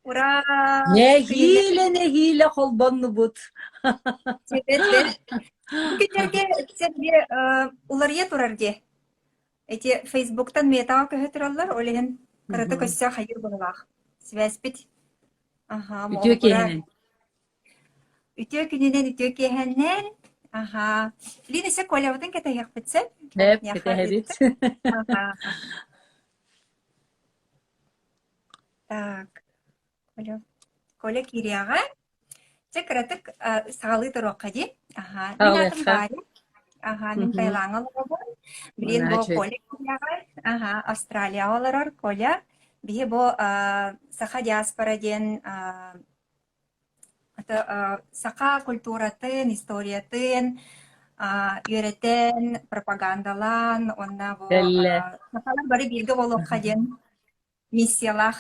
Ура! Нэһиилэ, нэһиилэ холбоннубут. Бу күннэргэ сэргэ уларыйа турар дии. Эти Фейсбуктан метаҕа көһө тураллар, ол иһин кыратык өссө хайыр быһылаах. Связьпит. Аха, Үтүө киэһэнэн. Үтүө күнүнэн, үтүө киэһэнэн. Аха. Лина, өссө Колябытын кэтэһиэхпит сөп? Сөп, кэтэһэбит. Аха. Так, Коля, Коля киириэҕэ. Чэ, кыратык саҕалыы туруохха дии. Аха, мин аатым Саҕалыахха. Варя. Аха, мин Таилаҥҥа олоробун. Билигин Наһаа бу үчүгэй. Коля киириэҕэ. Аха, Австралияҕа олорор Коля. Биһи бу Саха диаспора диэн Саха культуратын, историятын үөрэтэн, пропагандалаан уонна бу Кэллэ. сахалар бары бииргэ буолуохха диэн миссиялаах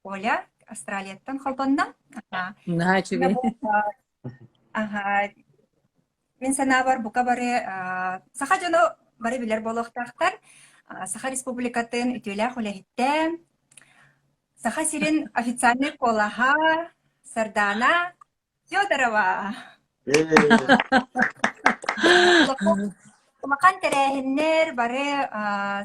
Оля Австралияттан холбонно. Наһаа үчүгэй. Мин санаабар, бука бары саха дьоно бары билэр буолуохтаахтар. Саха Республикатын үтүөлээх үлэһиттэ, Саха сирин официальнай куолаһа Сардаана Федорова. Улахан тэрээһиннэр бары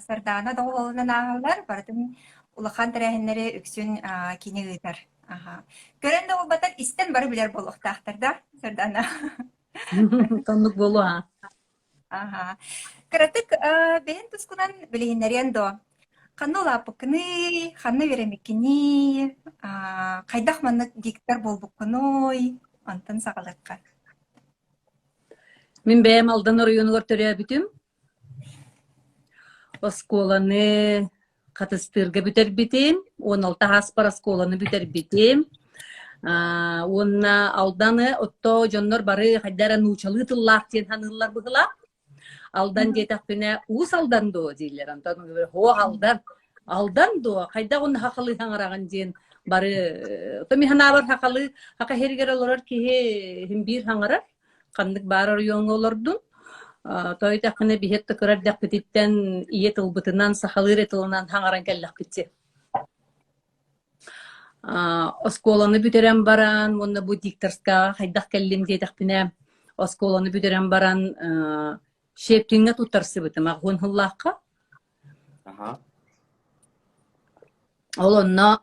Сардаана доҕуһуолунан ааһаллар, барытын улахан тэрээһиннэри үксүн кини ыытар. Аха. Көрөн да буолбатар, истэн бары билэр буолуохтаахтар да, Сардаана? Оннук буолуо аа. Аха. Кыратык бэйэн тускунан билиһиннэриэн дуо? Ханна улааппыккыный, ханна үөрэммиккиний, хайдах маннык диктор буолбуккунуй? Онтон саҕалыахха. Мин бэйэм Алдан оройуонугар төрөөбүтүм. Оскуоланы Хатыстыырга бүтэрбитим, 16 ааспар оскуоланы бүтэрбитим. Аа, уонна Алданы отто дьоннор бары хайда эрэ нуучалыы тыллаах диэн саныыллар быһыылаах. Алдан диэтэхпинэ, Уус Алдан дуо дииллэр. Онтон һуох Алдан. Алдан дуо? Хайдах уонна хахалыы хаҥараҕын диэн бары то мин санаабар хахалыы хака иһэригэр олорор киһи иһин биир хаҥарар. Ханнык баар оройуоҥҥа олордун. Тоҕо диэтэххинэ биһиэт да кыра эрдэхпититтэн ийэ тылбытынан, сахалыы эрэ тылынан хаҥаран кэллэхпит дии. Оскуоланы бүтэрэн баран уонна бу дикторскаҕа хайдах кэллим диэтэхпинэ, оскуоланы бүтэрэн баран Щепкиҥҥэ туттарсыбытым аҕыс сыллаахха. Ол онно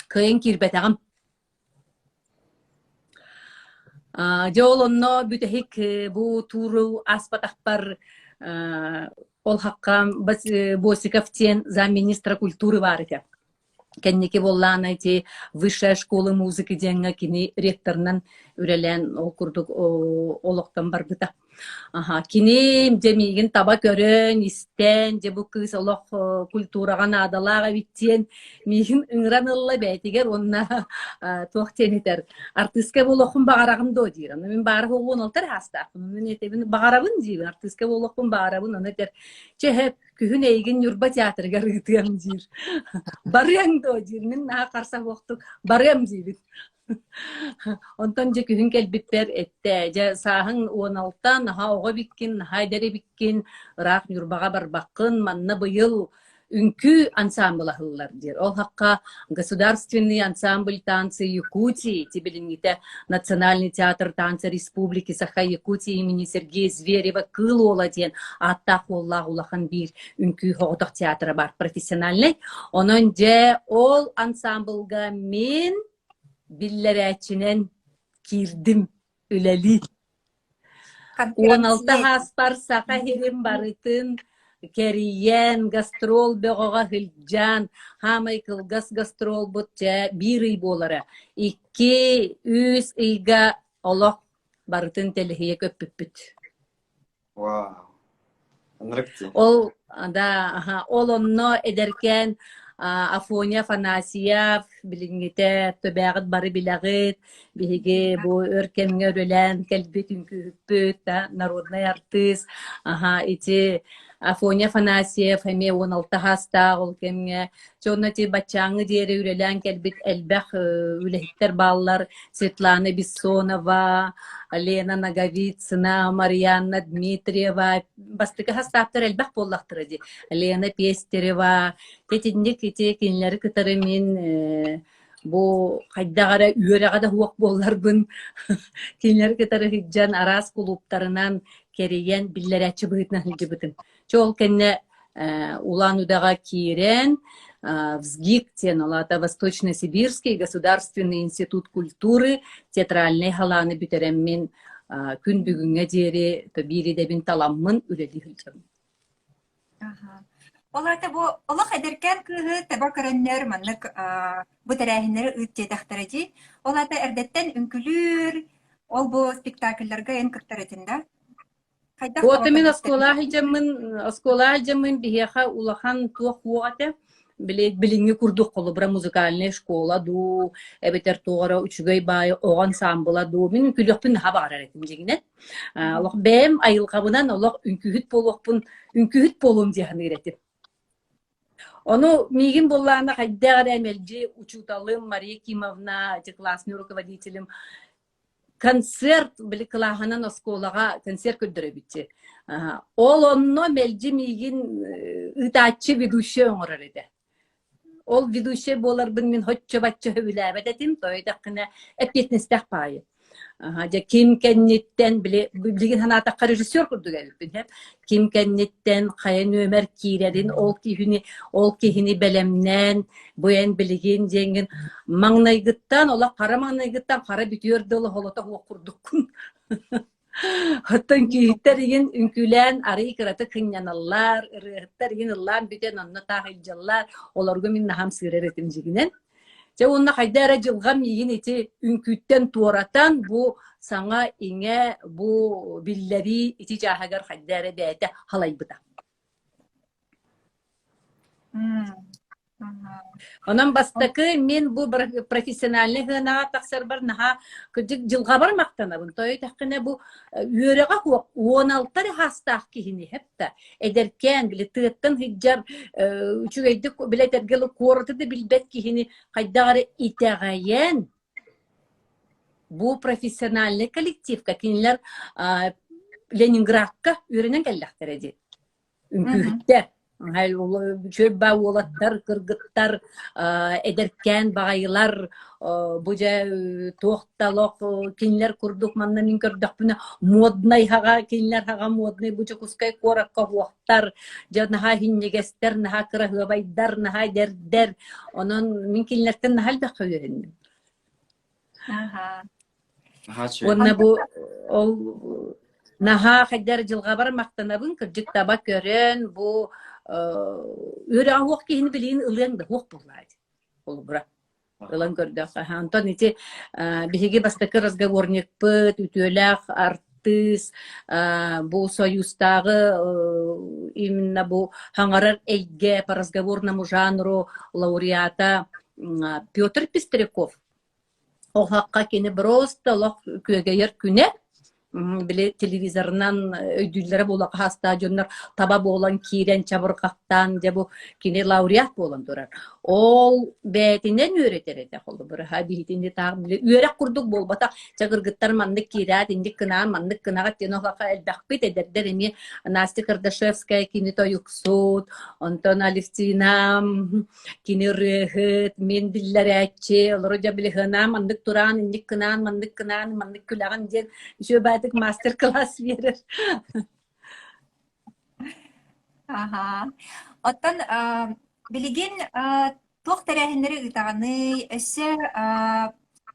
кыайан киирбэтэҕим. Дьэ ол онно бүтэһик бу тууру ааспатахпар ол хакка Босиков диэн замминистра культуры баар этэ. Кэнники буоллаҕына ити Высшая школа музыки диэҥҥэ кини ректорынан үлэлээн ол курдук олохтон барбыта. Аха, кини дьэ миигин таба көрөн, истэн, дьэ бу кыыс олох культураҕа наадалаах эбит диэн миигин ыҥыран ылла бэйэтигэр уонна туох диэн этэр, артыыска буолуоххун баҕараҕын дуо диир. Ону мин баара буолуон алтар аастаахпын. Ону мин этэбин баҕарабын диибин, артыыска буолуохпун баҕарабын. Ону этэр, чэ эһэп, күһүн эйигин Ньурба театрыгар ыытыам диир. Барыаҥ дуо диир. Мин наһаа харса суохтук барыам диибин. Онтон дьэ күһүн кэлбиппэр эттэ, дьэ сааһыҥ 16, наһаа оҕо эбиккин, наһаа эдэр эбиккин, ыраах Ньурбаҕа барбаккын, манна быйыл үҥкүү ансаамбыла аһыллар диир. Ол хахха Государственный ансамбль танцы Якутии, ити билиҥҥитэ Национальный театр танца Республики Саха Якутии имени Сергея Зверева Кыыл Уола диэн ааттаах уоллаах улахан биир үҥкүү соҕотох театра баар профессиональнай. Онон дьэ ол ансамблга мин Биллэрээччинэн киирдим үлэлии. 16 Конферансье. ааспар Саха сирин барытын кэрийэн, гастрол бөҕөҕө сылдьан, хаамай кылгас гастролбут дьэ биир ый буолара. Икки, үс ыйга олох барытын тэлэһийэ көппүппүт. Вау. Ынырык дии. Ол да, аха, ол онно эдэркээн Афоня Афанасьев, билиҥҥитэ төбөөҕүт бары билэҕит. Биһиги бу өр кэмҥэ үлэлээн кэлбит үҥкүүһүппүт, народнай артыыс. Аха, ити Афоня Афанасьев эмиэ 16 саастаах ол кэмҥэ. Чэ, онно ити баччааҥҥы диэри үлэлээн кэлбит элбэх үлэһиттэр бааллар. Светлана Бессонова, Лена Ноговицына, Марианна Дмитриева. Бастакы састааптар элбэх буоллахтара дии. Лена Пестерева. Итинник ити кинилэри кытары мин бу хайдах эрэ үөрэҕэ да суох буолларбын кинилэри кытары сылдьан араас кулууптарынан кэрийэн биллэрээччи быһыытынан сылдьыбытым. Чэ ол кэннэ Улан-Удэҕэ киирэн ВСГИК диэн ол аата Восточно-Сибирский государственный институт культуры театральнай халааны бүтэрэммин күн бүгүҥҥэ диэри биир идэбин таламмын үлэлии сылдьабын. Аха. Ол аата бу олох эдэркээн кыыһы таба көрөннөр маннык бу тэрээһиннэри ыыт диэтэхтэрэ дии. Ол аата эрдэттэн үҥкүлүүр, ол бу спектакльларга эн кыттар этин да? Хайдах таба Вот мин көрбүттэрий? оскуолаҕа сылдьаммын, оскуолаҕа сылдьаммын биһиэхэ улахан туох суох этэ. Били билиҥҥи курдук холобура музыкальная школа дуу, эбэтэр туох эрэ үчүгэй баайы оҕо ансаамбыла дуу. Мин үҥкүүлүөхпүн наһаа баҕарар этим дьиҥинэн. Олох бэйэм айылҕабынан олох үҥкүүһүт буолуохпун, үҥкүүһүт буолуом дии саныыр этим. Ону миигин буоллаҕына хайдах эрэ мэлдьи учууталым Мария Кимовна, ити классный руководителим концерт били кылааһынан оскуолаҕа концерт көрдөрөбүт Ол онно мэлдьи миигин ыытааччы ведущий оҥорор этэ. Ол ведущий буоларбын мин һоччо-бачча сөбүлээбэт этим, тоҕо диэтэххинэ эппиэтинэстээх баайы. Дьэ ким кэнниттэн били билигин санаатахха режиссер курдук эбиппин һэ. Ким кэнниттэн хайа нүөмэр киирэрин ол киһини ол киһини бэлэмнээн бу эн билигин диэҥҥин маҥнайгыттан олох хара маҥнайгыттан хара бүтүөр дылы холото суох курдуккун. Оттон үҥкүүһүттэр игин үҥкүүлээн арыый кыратык кынньаналлар, ырыаһыттар игин ыллаан бүтэн онно таах илдьэллэр, олорго мин наһам сыырар этим дьигинэн. Дьэ уонна хайда эрэ дьылҕам миигин ити үҥкүүттэн туоратан бу саҥа-иҥэ, бу биллэрии ити чааһыгар хайда эрэ бэйэтэ халайбыта. Онон бастакы мин бу профессиональнай сыанаҕа тахсарбар наһаа кырдьык дьылҕабар махтанабын. Тоҕо диэтэххинэ бу үөрэҕэ суох 16 эрэ саастаах киһини һэп да эдэркээн били тыаттан сылдьар үчүгэйдик били этэргэ дылы куораты да билбэт киһини хайдах эрэ итэҕэйэн бу профессиональнай коллективка кинилэр Ленинградка үөрэнэн кэллэхтэрэ дии. Үҥкүүһүттэр, үчүгэй уолаттар, кыргыттар, эдэркээн баҕайылар, бу дьэ туох да олох кинилэр курдук манна мин көрдөхпүнэ моднай хаҕа кинилэр хаҕа моднай бу Дьокуускай куоракка уохтар, дьэ наһаа иһинньигэстэр, наһаа кыраһыабайдар, наһаа эдэрдэр. Онон мин кинилэртэн наһаа элбэххэ үөрэнним. Уонна бу ол наһаа хайдар дьылҕабар махтанабын, кырдьык таба көрөн, бу үөрэҕэ суох киһини билигин ылыаҥ да суох буоллаа дии холобура. Ылан көрдөххө. Онтон ити биһиги бастакы разговорникпыт, үтүөлээх артыыс, бу Союзтааҕы именно бу хаҥарар эйгэ по разговорному жанру лауреата Петр Пестряков Оһоххо кини просто олох күөгэйэр күнэ. Били телевизорынан өйдүүллэрэ буола хаастаах дьоннор таба буолан киирэн чабырҕахтаан дьэ бу кини лауреат буолан турар. Ол бэйэтинэн үөрэтэр этэ холобура биһитини таах били үөрэх курдук буолбатах чэ кыргыттар маннык киирээт инник гынаан маннык гынаҕыт диэн оһоххо элбэхпит эдэрдэр эмиэ Настя Кардашевская кини тойуксут онтон Алевтина Кини ырыаһыт, мин биллэрээччи, олору дьэ билиһынаан маннык тураан, инник гынаан, маннык гынаан, маннык күлэҕин диэн үчүгэй мастер-класс биэрэр. Аха. Оттон билигин туох тэрээһиннэри ыытаҕыный? Өссө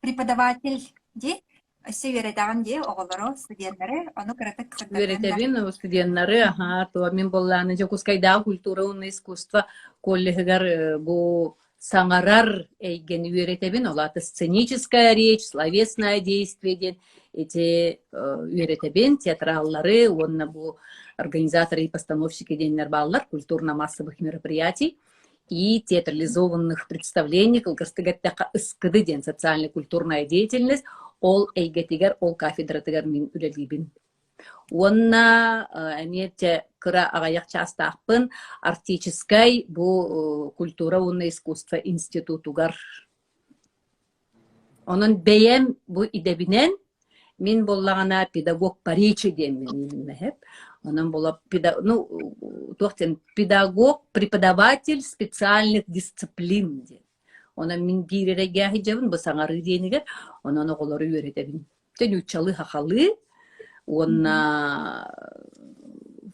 преподаватель дии? Өссө үөрэтэҕин дии оҕолору, студеннары, ону кыратык сырдатыан да. Үөрэтэбин студеннары, аһаа, то мин буоллааны Дьокуускайдааҕы культура уонна искусство коллеһыгар бу саҥарар эйгэни үөрэтэбин, ол аата сценическая речь, словесное действие диэн ити үөрэтэбин, театраллары уонна бу организаторы и постановщики диэннэр бааллар, культурно-массовых мероприятий. и театрализованных представлений кылгастык эттэххэ ЫСКД диэн социально-культурная деятельность ол эйгэтигэр, ол кафедратыгар мин үлэлиибин. Уонна эмиэ чэ кыра аҕыйах чаастаахпын Арктическай бу культура уонна искусство институтугар. Онон бэйэм бу идэбинэн мин буоллаҕына педагог по речи диэммин эһэп. Онон буола ну туох диэн педагог преподаватель специальных дисциплин диэн. Онон мин биир эрэйгээх сылдьабын бу саҥарыы диэнигэр, онон оҕолору үөрэтэбин. Дьэ нууччалыы-сахалыы уонна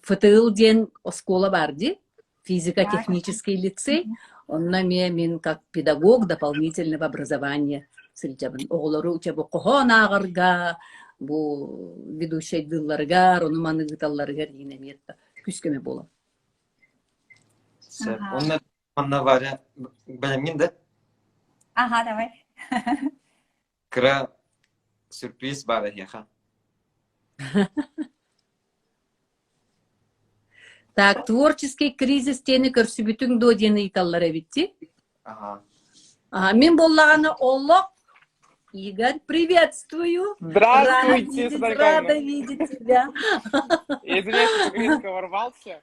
ФТЛ диэн оскуола баар дии, физико-технический лицей. Онно эмиэ мин как педагог дополнительного образования сылдьабын. Оҕолору чэ бу хоһоон ааҕарга, бу ведущайдыылларыгар, ону-маны ыыталларыгар иин эмиэ күүс-көмө буолабын. Сөп. Онно манна Варя бэлэмҥин да? Ага, давай. Кыра сюрприз баар эһиэхэ. Так, творческий кризис диэни көрсүбүтүҥ дуо диэн ыйыталлар эбит дии. Ага. Ага, мин буоллаҕына олох Игорь, приветствую! Рада Здравствуйте, видеть, Светлана рада Николаевна. видеть тебя. Я извиняюсь, что так резко ворвался.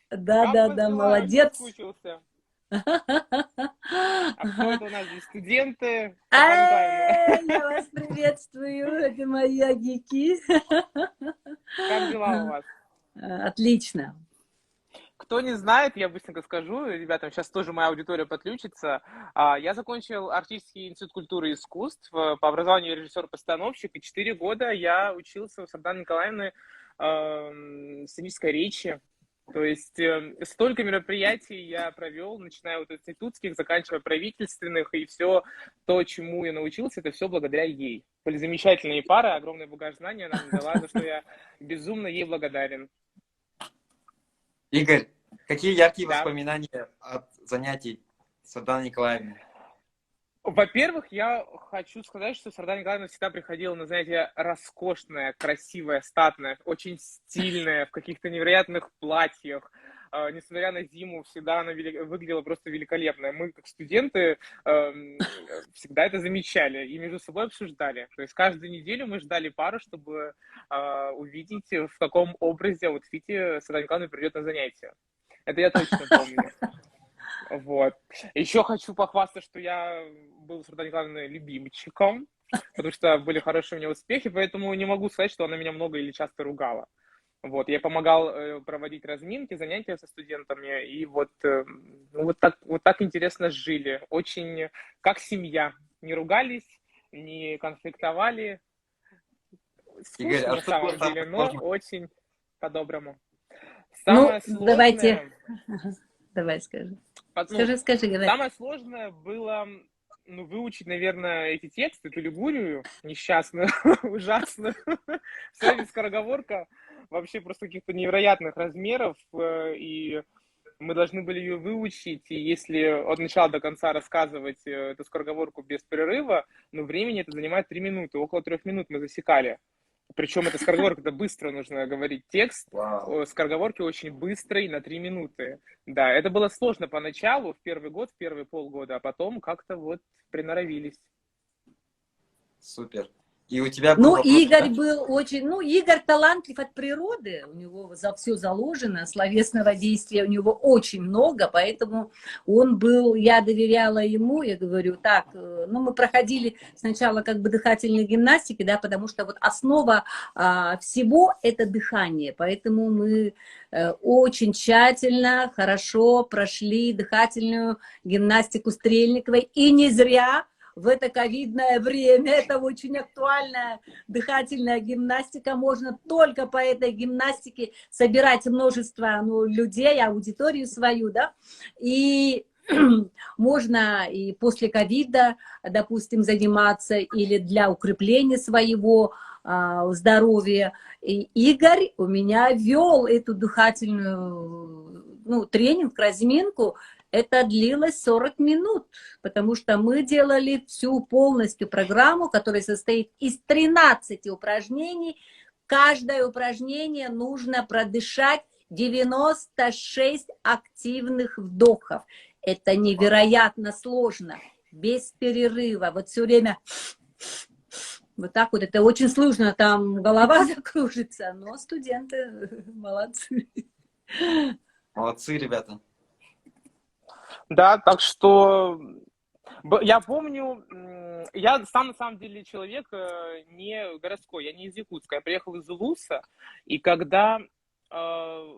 Да, Как да, у вас да, дела? молодец. Соскучился. А кто это у нас здесь? Студенты? Светлана Николаевна. Эй, я вас приветствую, это мои агики. Как дела у вас? Отлично. Кто не знает, я быстренько скажу, ребятам, сейчас тоже моя аудитория подключится. Я закончил Арктический институт культуры и искусств, по образованию режиссер-постановщик, и 4 года я учился у Сарданы Николаевны сценической речи. То есть столько мероприятий я провел, начиная от институтских, заканчивая правительственных, и все то, чему я научился, это все благодаря ей. Были замечательные пары, огромный багаж знаний она мне дала, за что я безумно ей благодарен. Игорь, какие яркие Да. воспоминания от занятий Сарданой Николаевны? Во-первых, я хочу сказать, что Сардана Николаевна всегда приходила на занятия роскошная, красивая, статная, очень стильная, в каких-то невероятных платьях. Несмотря на зиму, всегда она выглядела просто великолепно. Мы, как студенты, всегда это замечали и между собой обсуждали. То есть каждую неделю мы ждали пару, чтобы увидеть, в каком образе аутфите Сардана Николаевна придет на занятия. Это я точно помню. Еще хочу похвастаться, что я был с Сарданой Николаевной любимчиком, потому что были хорошие у меня успехи, поэтому не могу сказать, что она меня много или часто ругала. Я помогал проводить разминки, занятия со студентами, и вот так интересно жили, очень как семья, не ругались, не конфликтовали. Скучно Игорь, а на что самом было самое деле, но сложное? очень по-доброму. Самое сложное... Давайте. Ага, давай скажи. Скажи, скажи, давай. Самое сложное было выучить, наверное, эти тексты, эту Лигурию несчастную, ужасную. Вся скороговорка вообще просто каких-то невероятных размеров, и мы должны были ее выучить, и если от начала до конца рассказывать эту скороговорку без перерыва, времени это занимает 3 минуты, около 3 минут мы засекали. Причем это скороговорка, это быстро нужно говорить текст. Вау. Скороговорки очень быстрые, на 3 минуты. Да, это было сложно поначалу, в первый год, в первые полгода, а потом как-то приноровились. Супер. И у тебя был вопрос, Игорь да? был очень... Игорь талантлив от природы, у него за все заложено, словесного действия у него очень много, поэтому он был... Я доверяла ему, я говорю, так, мы проходили сначала дыхательные гимнастики, да, потому что основа всего — это дыхание, поэтому мы очень тщательно, хорошо прошли дыхательную гимнастику Стрельниковой, и не зря... В это ковидное время, это очень актуальная дыхательная гимнастика, можно только по этой гимнастике собирать множество людей, аудиторию свою, да, и можно и после ковида, допустим, заниматься или для укрепления своего здоровья. И Игорь у меня вел эту дыхательную, тренинг, разминку. Это длилось 40 минут, потому что мы делали всю полностью программу, которая состоит из 13 упражнений. Каждое упражнение нужно продышать 96 активных вдохов. Это невероятно сложно, без перерыва, вот все время вот так вот, это очень сложно, там голова закружится, но студенты молодцы. Молодцы, ребята. Да, так что я помню, я сам на самом деле человек э, не городской, я не из Якутска, я приехал из Улуса, и когда э,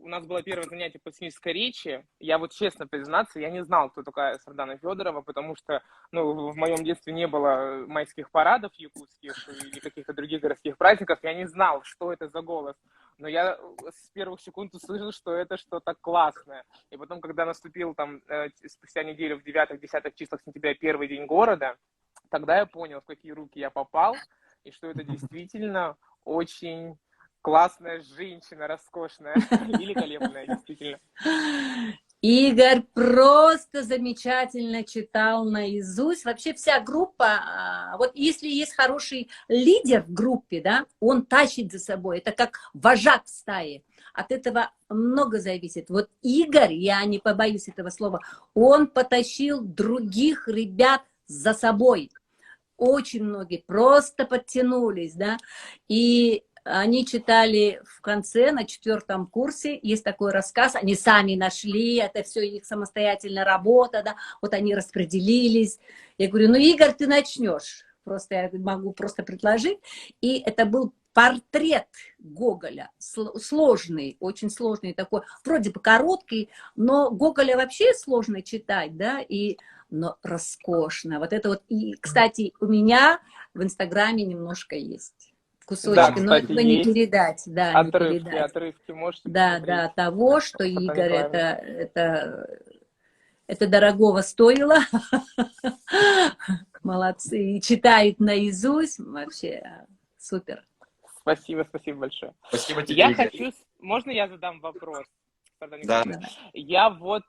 у нас было первое занятие по сценической речи, я вот честно признаться, я не знал, кто такая Сардана Федорова, потому что ну, в моем детстве не было майских парадов якутских или каких-то других городских праздников, я не знал, что это за голос. Но я с первых секунд услышал, что это что-то классное. И потом, когда наступил там э, спустя неделю в 9-10 числах сентября первый день города, тогда я понял, в какие руки я попал, и что это действительно очень классная женщина, роскошная, великолепная, действительно. Игорь просто замечательно читал наизусть. Вообще вся группа, а, вот если есть хороший лидер в группе, да, он тащит за собой, это как вожак в стае. От этого много зависит. Вот Игорь, я не побоюсь этого слова, он потащил других ребят за собой. Очень многие просто подтянулись, да, и они читали в конце, на четвертом курсе, есть такой рассказ, они сами нашли, это все их самостоятельная работа, да, вот они распределились. Я говорю, ну, Игорь, ты начнешь. Просто я могу просто предложить. И это был портрет Гоголя, сложный, очень сложный такой, вроде бы короткий, но Гоголя вообще сложно читать, да, и, но роскошно. Вот это вот, и, кстати, у меня в Инстаграме немножко есть кусочки, Да, но кстати, этого не есть. передать, да, не Отрывки, передать. отрывки можете Да, посмотреть. да, того, что Сардана Игорь, Николаевна. это, это дорогого стоило. Молодцы. И читает наизусть. Вообще супер. Спасибо, спасибо большое. Спасибо тебе, Я Игорь. хочу... Можно я задам вопрос? Сардана Да. Николаевна? Я вот...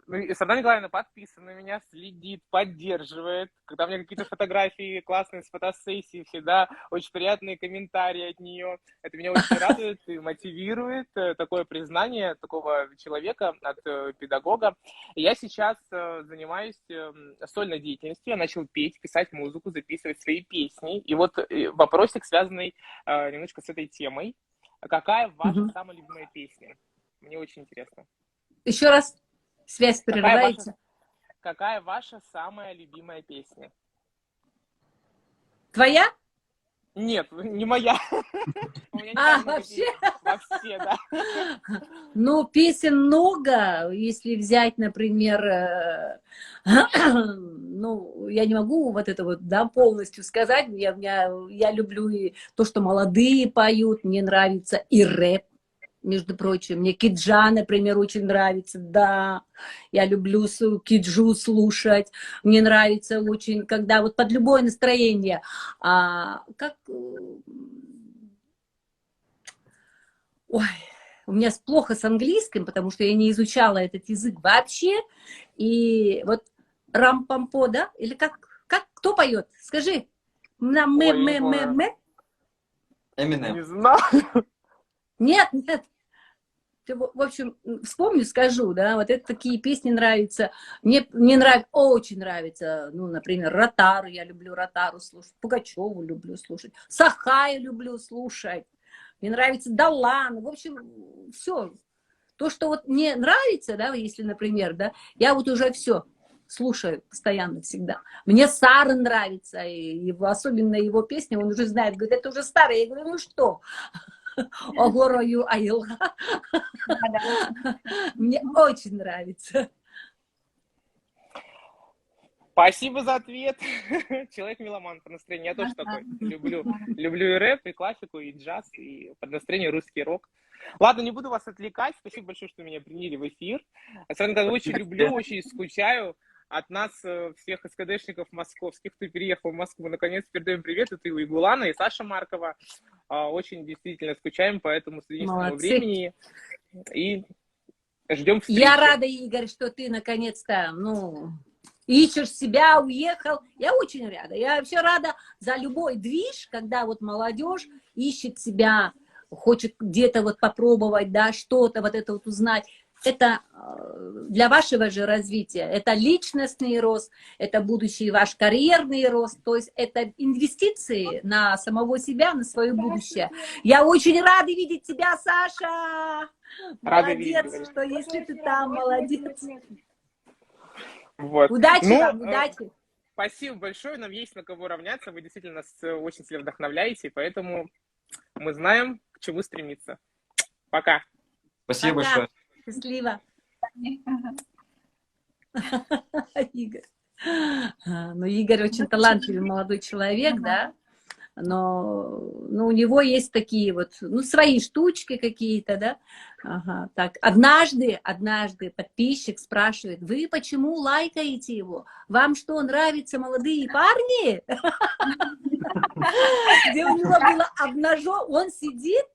ну, Сардана Николаевна подписана на меня, следит, поддерживает. Когда у меня какие-то фотографии классные с фотосессии, всегда очень приятные комментарии от нее. Это меня очень радует и мотивирует. Такое признание такого человека от педагога. Я сейчас занимаюсь сольной деятельностью. Я начал петь, писать музыку, записывать свои песни. И вот вопросик, связанный немножко с этой темой. Какая ваша самая любимая песня? Мне очень интересно. Еще раз, связь Какая прерывается. ваша самая любимая песня? Твоя? Нет, не моя. У меня не А, так много вообще? песен. Вообще, да. Ну, песен много. Если взять, например, ну, я не могу вот это вот, да, полностью сказать. Я люблю и то, что молодые поют, мне нравится и рэп, между прочим. Мне Киджа, например, очень нравится, да. Я люблю Киджу слушать. Мне нравится очень, когда вот под любое настроение. А, как... Ой, у меня плохо с английским, потому что я не изучала этот язык вообще. И вот Рампампо, да? Или как, кто поет? Скажи. На м, Ой, м, не м, знаю. м. Эминем. Не знаю. Нет, нет. Ты, в общем, вспомню, скажу, да, вот это такие песни нравятся. Мне очень нравится, ну, например, Ротару, я люблю Ротару слушать, Пугачеву люблю слушать, Сахая люблю слушать, мне нравится Далан, в общем, все. То, что вот мне нравится, да, если, например, да, я вот уже все слушаю постоянно всегда. Мне Сара нравится, и его, особенно его песни, он уже знает, говорит, это уже старая. Я говорю, ну что? Оҕолору айылҕа. Мне очень нравится. Спасибо за ответ. Человек-меломан по настроению. Я тоже такой. Люблю и рэп, и классику, и джаз, и под настроение русский рок. Ладно, не буду вас отвлекать. Спасибо большое, что меня приняли в эфир. Александр Николаевич, очень люблю, очень скучаю. От нас, всех СКДшников московских, кто переехал в Москву, наконец передаем привет. Это и Уйгулана, и Саша Маркова. Очень действительно скучаем по этому студенческому Молодцы. времени. И ждем встречи. Я рада, Игорь, что ты наконец-то, ищешь себя, уехал. Я очень рада. Я вообще рада за любой движ, когда вот молодежь ищет себя, хочет где-то вот попробовать, да, что-то вот это вот узнать. Это э, для вашего же развития, это личностный рост, это будущий ваш карьерный рост, то есть это инвестиции на самого себя, на свое будущее. Я очень рада видеть тебя, Саша! Рада Молодец, видеть. что если ты там, молодец. Вот. Удачи Ну, вам, э, удачи. Спасибо большое, нам есть на кого равняться, вы действительно нас э, очень сильно вдохновляете, поэтому мы знаем, к чему стремиться. Пока. Спасибо Пока. большое. Счастливо. Игорь. А, Ну, Игорь очень талантливый молодой человек, да, но ну, у него есть такие вот, ну, свои штучки какие-то, да. Ага, так, однажды, однажды подписчик спрашивает, вы почему лайкаете его? Вам что, нравятся молодые парни? Где у него было обнажен, он сидит,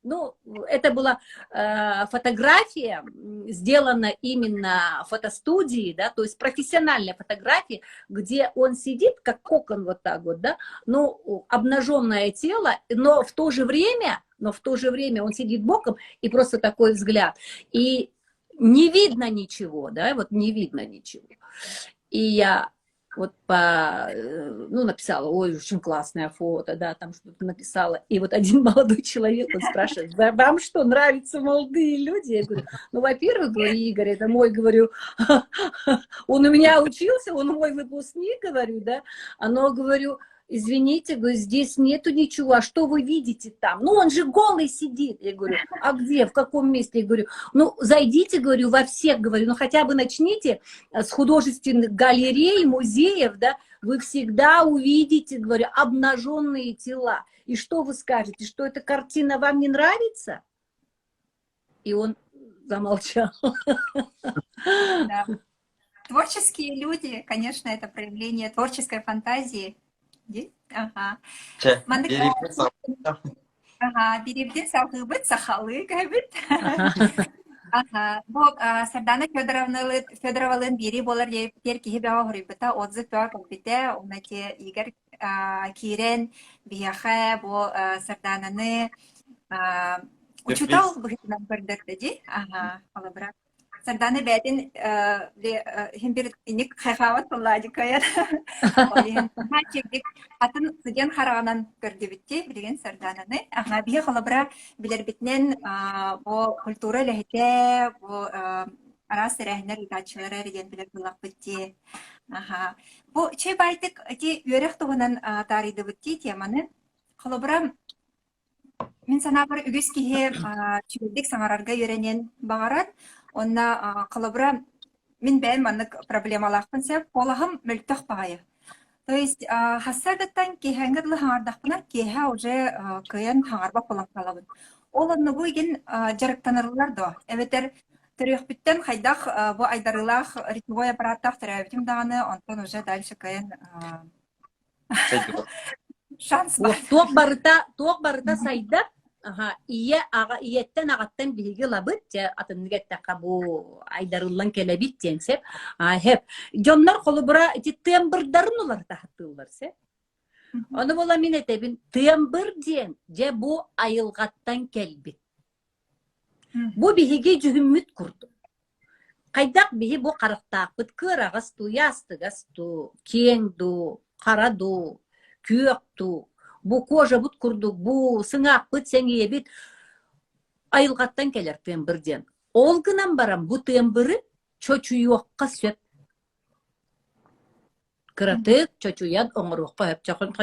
ну, это была э, фотография, сделана именно в фотостудии, да, то есть профессиональная фотография, где он сидит, как кокон вот так вот, да, ну, обнаженное тело, но в то же время, но в то же время он сидит боком, и просто такой взгляд. И не видно ничего, да, вот не видно ничего. И я вот по, э, ну, написала, ой, очень классное фото, да, там что-то написала. И вот один молодой человек, он спрашивает, вам что, нравятся молодые люди? Я говорю, ну, во-первых, говорю, Игорь, это мой, говорю, он у меня учился, он мой выпускник, говорю, да, оно, говорю, извините, говорю, здесь нету ничего, а что вы видите там? Ну, он же голый сидит. Я говорю, а где, в каком месте? Я говорю, ну, зайдите, говорю, во всех, говорю, ну, хотя бы начните с художественных галерей, музеев, да, вы всегда увидите, говорю, обнаженные тела. И что вы скажете, что эта картина вам не нравится? И он замолчал. Да. Творческие люди, конечно, это проявление творческой фантазии. Ага. Ага, бириэбитин салҕыыбыт, сахалыы көһөбүт. Ага. Бу Сардана Федоровналыын Федоровалыын биэрии буолар диэбиттэр киһи бөҕө хоруйбута, отзыв бөҕө кэлбитэ. Уонна ити Игорь киирэн биһиэхэ бу Сардананы учуутал быһыытынан көрдөрдө дии. Ага, холобура. Сардаана бэйэтин иһин бир инник хайхаабат тыллаадьыккайар. Ол иһин чэбдик атын студент хараҕынан көрдүбүттии билигин Сардаананы. Аха биһи холобура билэрбитинэн бу культура үлэһитэ, бу араас тэрээһиннэр ыытааччылара эрэ диэн билэр буоллахпыт дии. Аха. Бу чэй баайтык ити үөрэх туһунан таарыйдыбыт дии теманы. Холобура Мин санаабар, үгүс киһи үчүгэйдик саҥарарга үөрэниэн баҕарар. Уонна холобура, мин бэйэм маннык проблемалаахпын сөп, куолаһым мөлтөх баҕайы. То есть хассаадаттан киэһээҥҥэ дылы хаҥардахпына, киэһэ уже кыайан хаҥарбат буолан хаалабын. Ол оннугу игин дьарыктанарыллар дуо? Эбэтэр төрүөхпүттэн хайдах бу айдарыылаах речевой аппараттаах төрөөбүтүм даҕаны, онтон уже дальше кыайан Шанс баар. Туох барыта, туох барыта сайдар. Аха, ийэ аҕа ийэттэн аҕаттан биһиги ылабыт, дьэ атыннык эттэххэ бу айдарыллан кэлэбит диэн сөп. Аа сөп. Дьоннор холобура ити тембрдарын уларыта сатыыллар сөп. Ону була мин этэбин, тембр диэн дьэ бу айылҕаттан кэлбит. Бу биһиги дьүһүммүт курдук. Хайдах биһи бу харахтаахпыт кыараҕас дуу, ястыгас дуу, киэҥ дуу, хара дуу, күөх дуу, бу кожабыт курдук, бу сыҥаахпыт, сэҥийэбит айылҕаттан кэлэр тыамбыр диэн. Ол гынан баран бу тыамбыры чочуйуохха сөп. Кыратык чочуйан оҥоруохха сөп. Чохун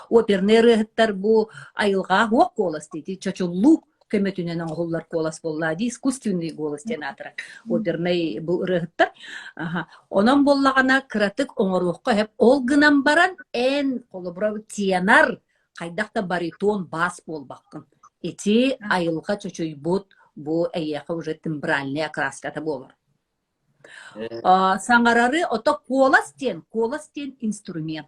опернай ырыаһыттар бу айылҕа уох куолас дии чочуллуу көмөтүнэн оҥоһуллар куолас буоллаа дии искусственный голос диэн аатырар опернай бу ырыаһыттар. Аха. Онон буоллаҕына кыратык оҥоруохха сөп. Ол гынан баран эн холобура тенор хайдах да баритон бас буолбаккын. Ити айылҕа чочуйбут бу эйиэхэ уже тембральная окраската буолар. Саҥарары ото куолас диэн, куолас диэн инструмент.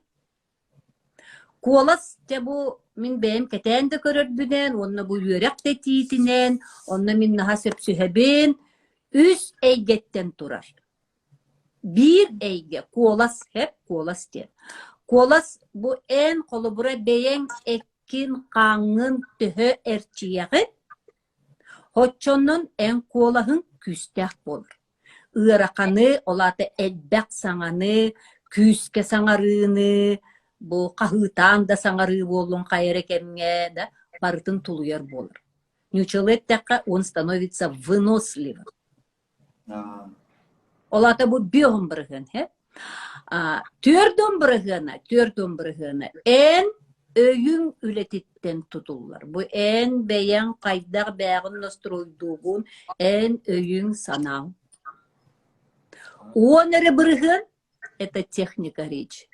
Куолас дьэ бу мин бэйэм кэтээн да көрөрбүнэн уонна бу үөрэх да этиитинэн, онно мин наһаа сөпсүһэбин, үс эйгэттэн турар. Биир эйгэ куолас хэп куолас диэн. Куолас бу эн холобура бэйэҥ эккин-хааҥҥын төһө эрчийэҕин, Оччонон эн куолаһыҥ күүстээх буолар. Ыараханы, ол аата элбэх саҥаны, күүскэ саҥарыыны, бу хаһыытаан да саҥарыы буоллун хайа эрэ кэмҥэ да барытын тулуйар буолар. Ньучалы эттэххэ, он становится выносливым. Ол аата бу биоһун бырыһыан, һэ? Түөрт бырыһыана, түөрт бырыһыана эн өйүҥ үлэтиттэн тутуллар. Бу эн бэйэҥ хайдах бээҕин настройдуугун, эн өйүҥ санааҥ. 10 эрэ бырыһыан это техника речи.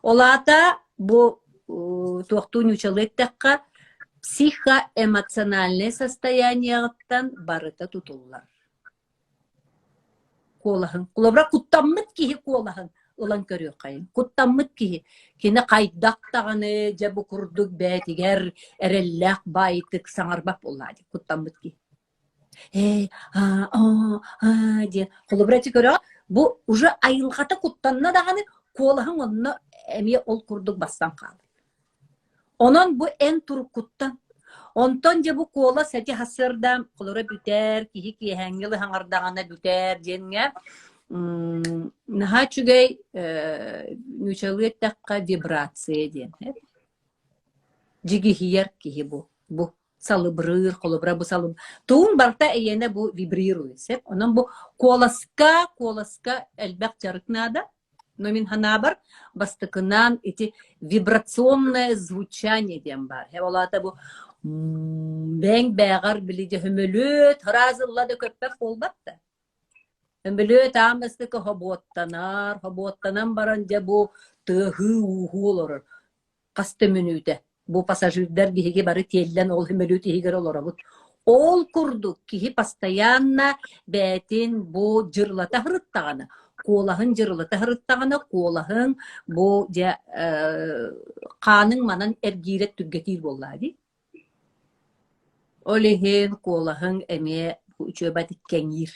Ол аата бу туохтуу ньучалыы эттэххэ, психоэмоциональнай состояниеҕыттан барыта тутуллар. Куолаһын. Холобура, куттаммыт киһи куолаһын ылан көрүөххэйиҥ. Куттаммыт киһи кини хайдах даҕаны дьэ бу курдук бэйэтигэр эрэллээх баайытык саҥарбат буоллаа дии куттаммыт киһи. Ээ, аа, оо, аа диэн. Холобура, ити көрөҕүт, бу уже айылҕата куттанна даҕаны куолаһыҥ онно эмиэ ол курдук бастан хаалар. Онон бу эн туруккуттан. Онтон дьэ бу куолас эти сарсыарда холоро бүтэр, киһи киэһээҥҥи лыһаҥардаҕына бүтэр диэҥҥэ наһаа үчүгэй э, нуучалыы эттэххэ вибрация диэн. Дьигиһийэр киһи бу. Бу салыбырыыр, холобура бу салыб туун барыта эйиэнэ бу вибрирует, сөп? Онон бу куоласка, куоласка элбэх дьарык наада. Но мин санаабар, бастакынан ити вибрационное звучание диэн баар. Ол аата бу бэйэҥ бээҕэр били дьэ сөмөлүөт ыраас ылла да көппөх буолбат да. Сөмөлүөт аан бастакы хобуоттанар, хобуоттанан баран дьэ бу тыаһыы-ууһуу олорор. Хас да мүнүүтэ. Бу пассажирдар биһиги бары тиэллэн ол сөмөлүөт иһигэр олоробут. Ол курдук киһи постоянно бэйэтин бу дьырылата сырыттаҕына, куолаһын дьырылата сырыттаҕына, куолаһын бу дьэ хааныҥ манан эргиирэ түргэтиир буоллаҕа дии. Ол иһин куолаһыҥ эмиэ үчүгэйдик кэҥиир.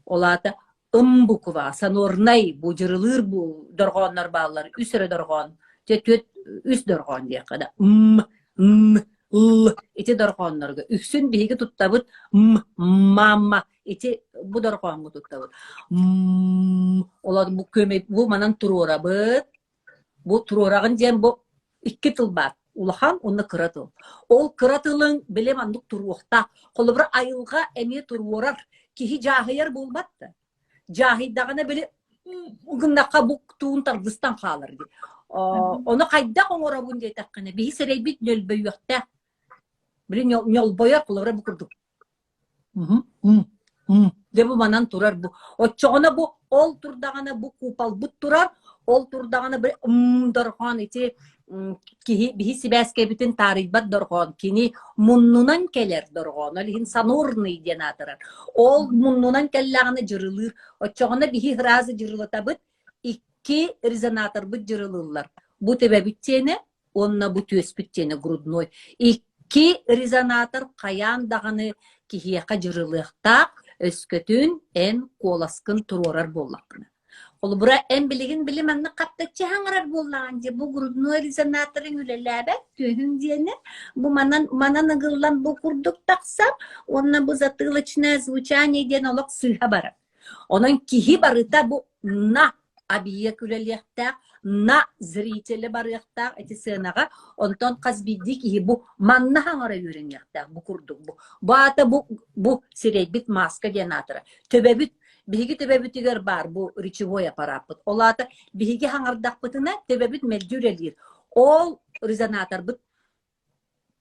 Ол аата ым буква, сонорнай бу дьырылыыр бу дорҕооннор бааллар, үс эрэ дорҕоон, дьэ түөрт үс дорҕоон диэххэ да м, н, л ити дорҕооннорго үксүн биһиги туттабыт м, мама ити бу дорҕооҥҥо туттабыт. М, ол бу көмө бу манан туруорабыт, Бу туруораҕын диэн бу икки тыл баар. Улахан уонна кыра тыл. Ол кыра тылыҥ били маннык туруохтаах. Холобура, айылҕа эмиэ туруорар. Киһи дьааһыйар буолбат да. Дьааһыйдаҕына били гыннахха бу туун тардыстан хаалар дии. Ону хайдах оҥоробун диэтэххинэ, биһи сирэйбит ньөлбөйүөхтээх. Били ньолбойор, холобура, бу курдук Дьэ бу манан турар бу. Оччоҕуна бу ол турдаҕына бу куполбут турар, ол турдаҕына бу дорҕоон ити киһи биһи сибээскэбитин таарыйбат дорҕоон кини муннунан кэлэр дорҕоон ол иһин сонорный диэн аатырар. Ол муннунан кэллэҕинэ дьырылыыр. Оччоҕуна биһи сразу дьырылатабыт, икки резонаторбыт дьырылыыллар. Бу төбөбүт диэнэ уонна бу түөспүт диэнэ грудной. Икки резонатор хайаан даҕаны киһиэхэ дьырылыахтаах, өскөтүн эн куоласкын туруорар буоллаххына. Холобура, эн билигин били маннык хаптаччы хаҥарар буоллаҕын дии, бу грудной резонаторыҥ үлэлээбэт түөһүҥ диэнэ, бу манан, манан ыгыллан бу курдук тахсар, уонна бу затылочное звучание диэн олох сыыһа барар. Онон киһи барыта бу на объект үлэлиэхтээх, на зрители барыахтаах ити сыанаҕа. Онтон хас биирдии киһи бу манна хаҥара үөрэниэхтээх бу курдук бу. Бу аата бу, бу сирэйбит маска диэн аатыра. Төбөбүт биһиги төбөбүтүгэр баар бу речевой аппараппыт. Ол аата биһиги хаҥардахпытына төбөбүт мэлдьи үлэлиир. Ол резонаторбыт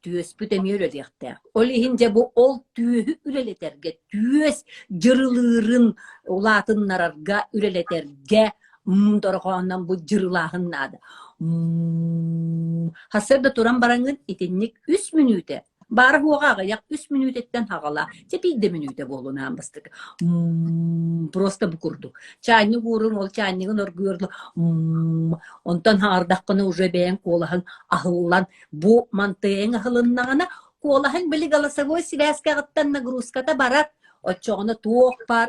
Түөспүт эмиэ үлэлиэхтээх. Ол иһин дьэ бу ол түөһү үлэлэтэргэ, түөс дьырылыырын улаатыннарарга, үлэлэтэргэ м дорҕоонунан бу дьырылааһын наада. М Сарсыарда туран бараҥҥын итинник үс мүнүүтэ баара-суоҕа аҕыйах үс мүнүүтэттэн саҕалаа. Чэ биир да мүнүүтэ буоллун аан бастакы. М просто бу курдук. Чаанньык ууруҥ, ол чаанньыгын оргуйар м онтон хаҥардаххына уже бэйэҥ куолаһыҥ аһыллан Бу мантыйыҥ аһылыннаҕына, куолаһыҥ били голосовой сибээскэҕиттэн нагрузката барар, оччоҕуна туох баар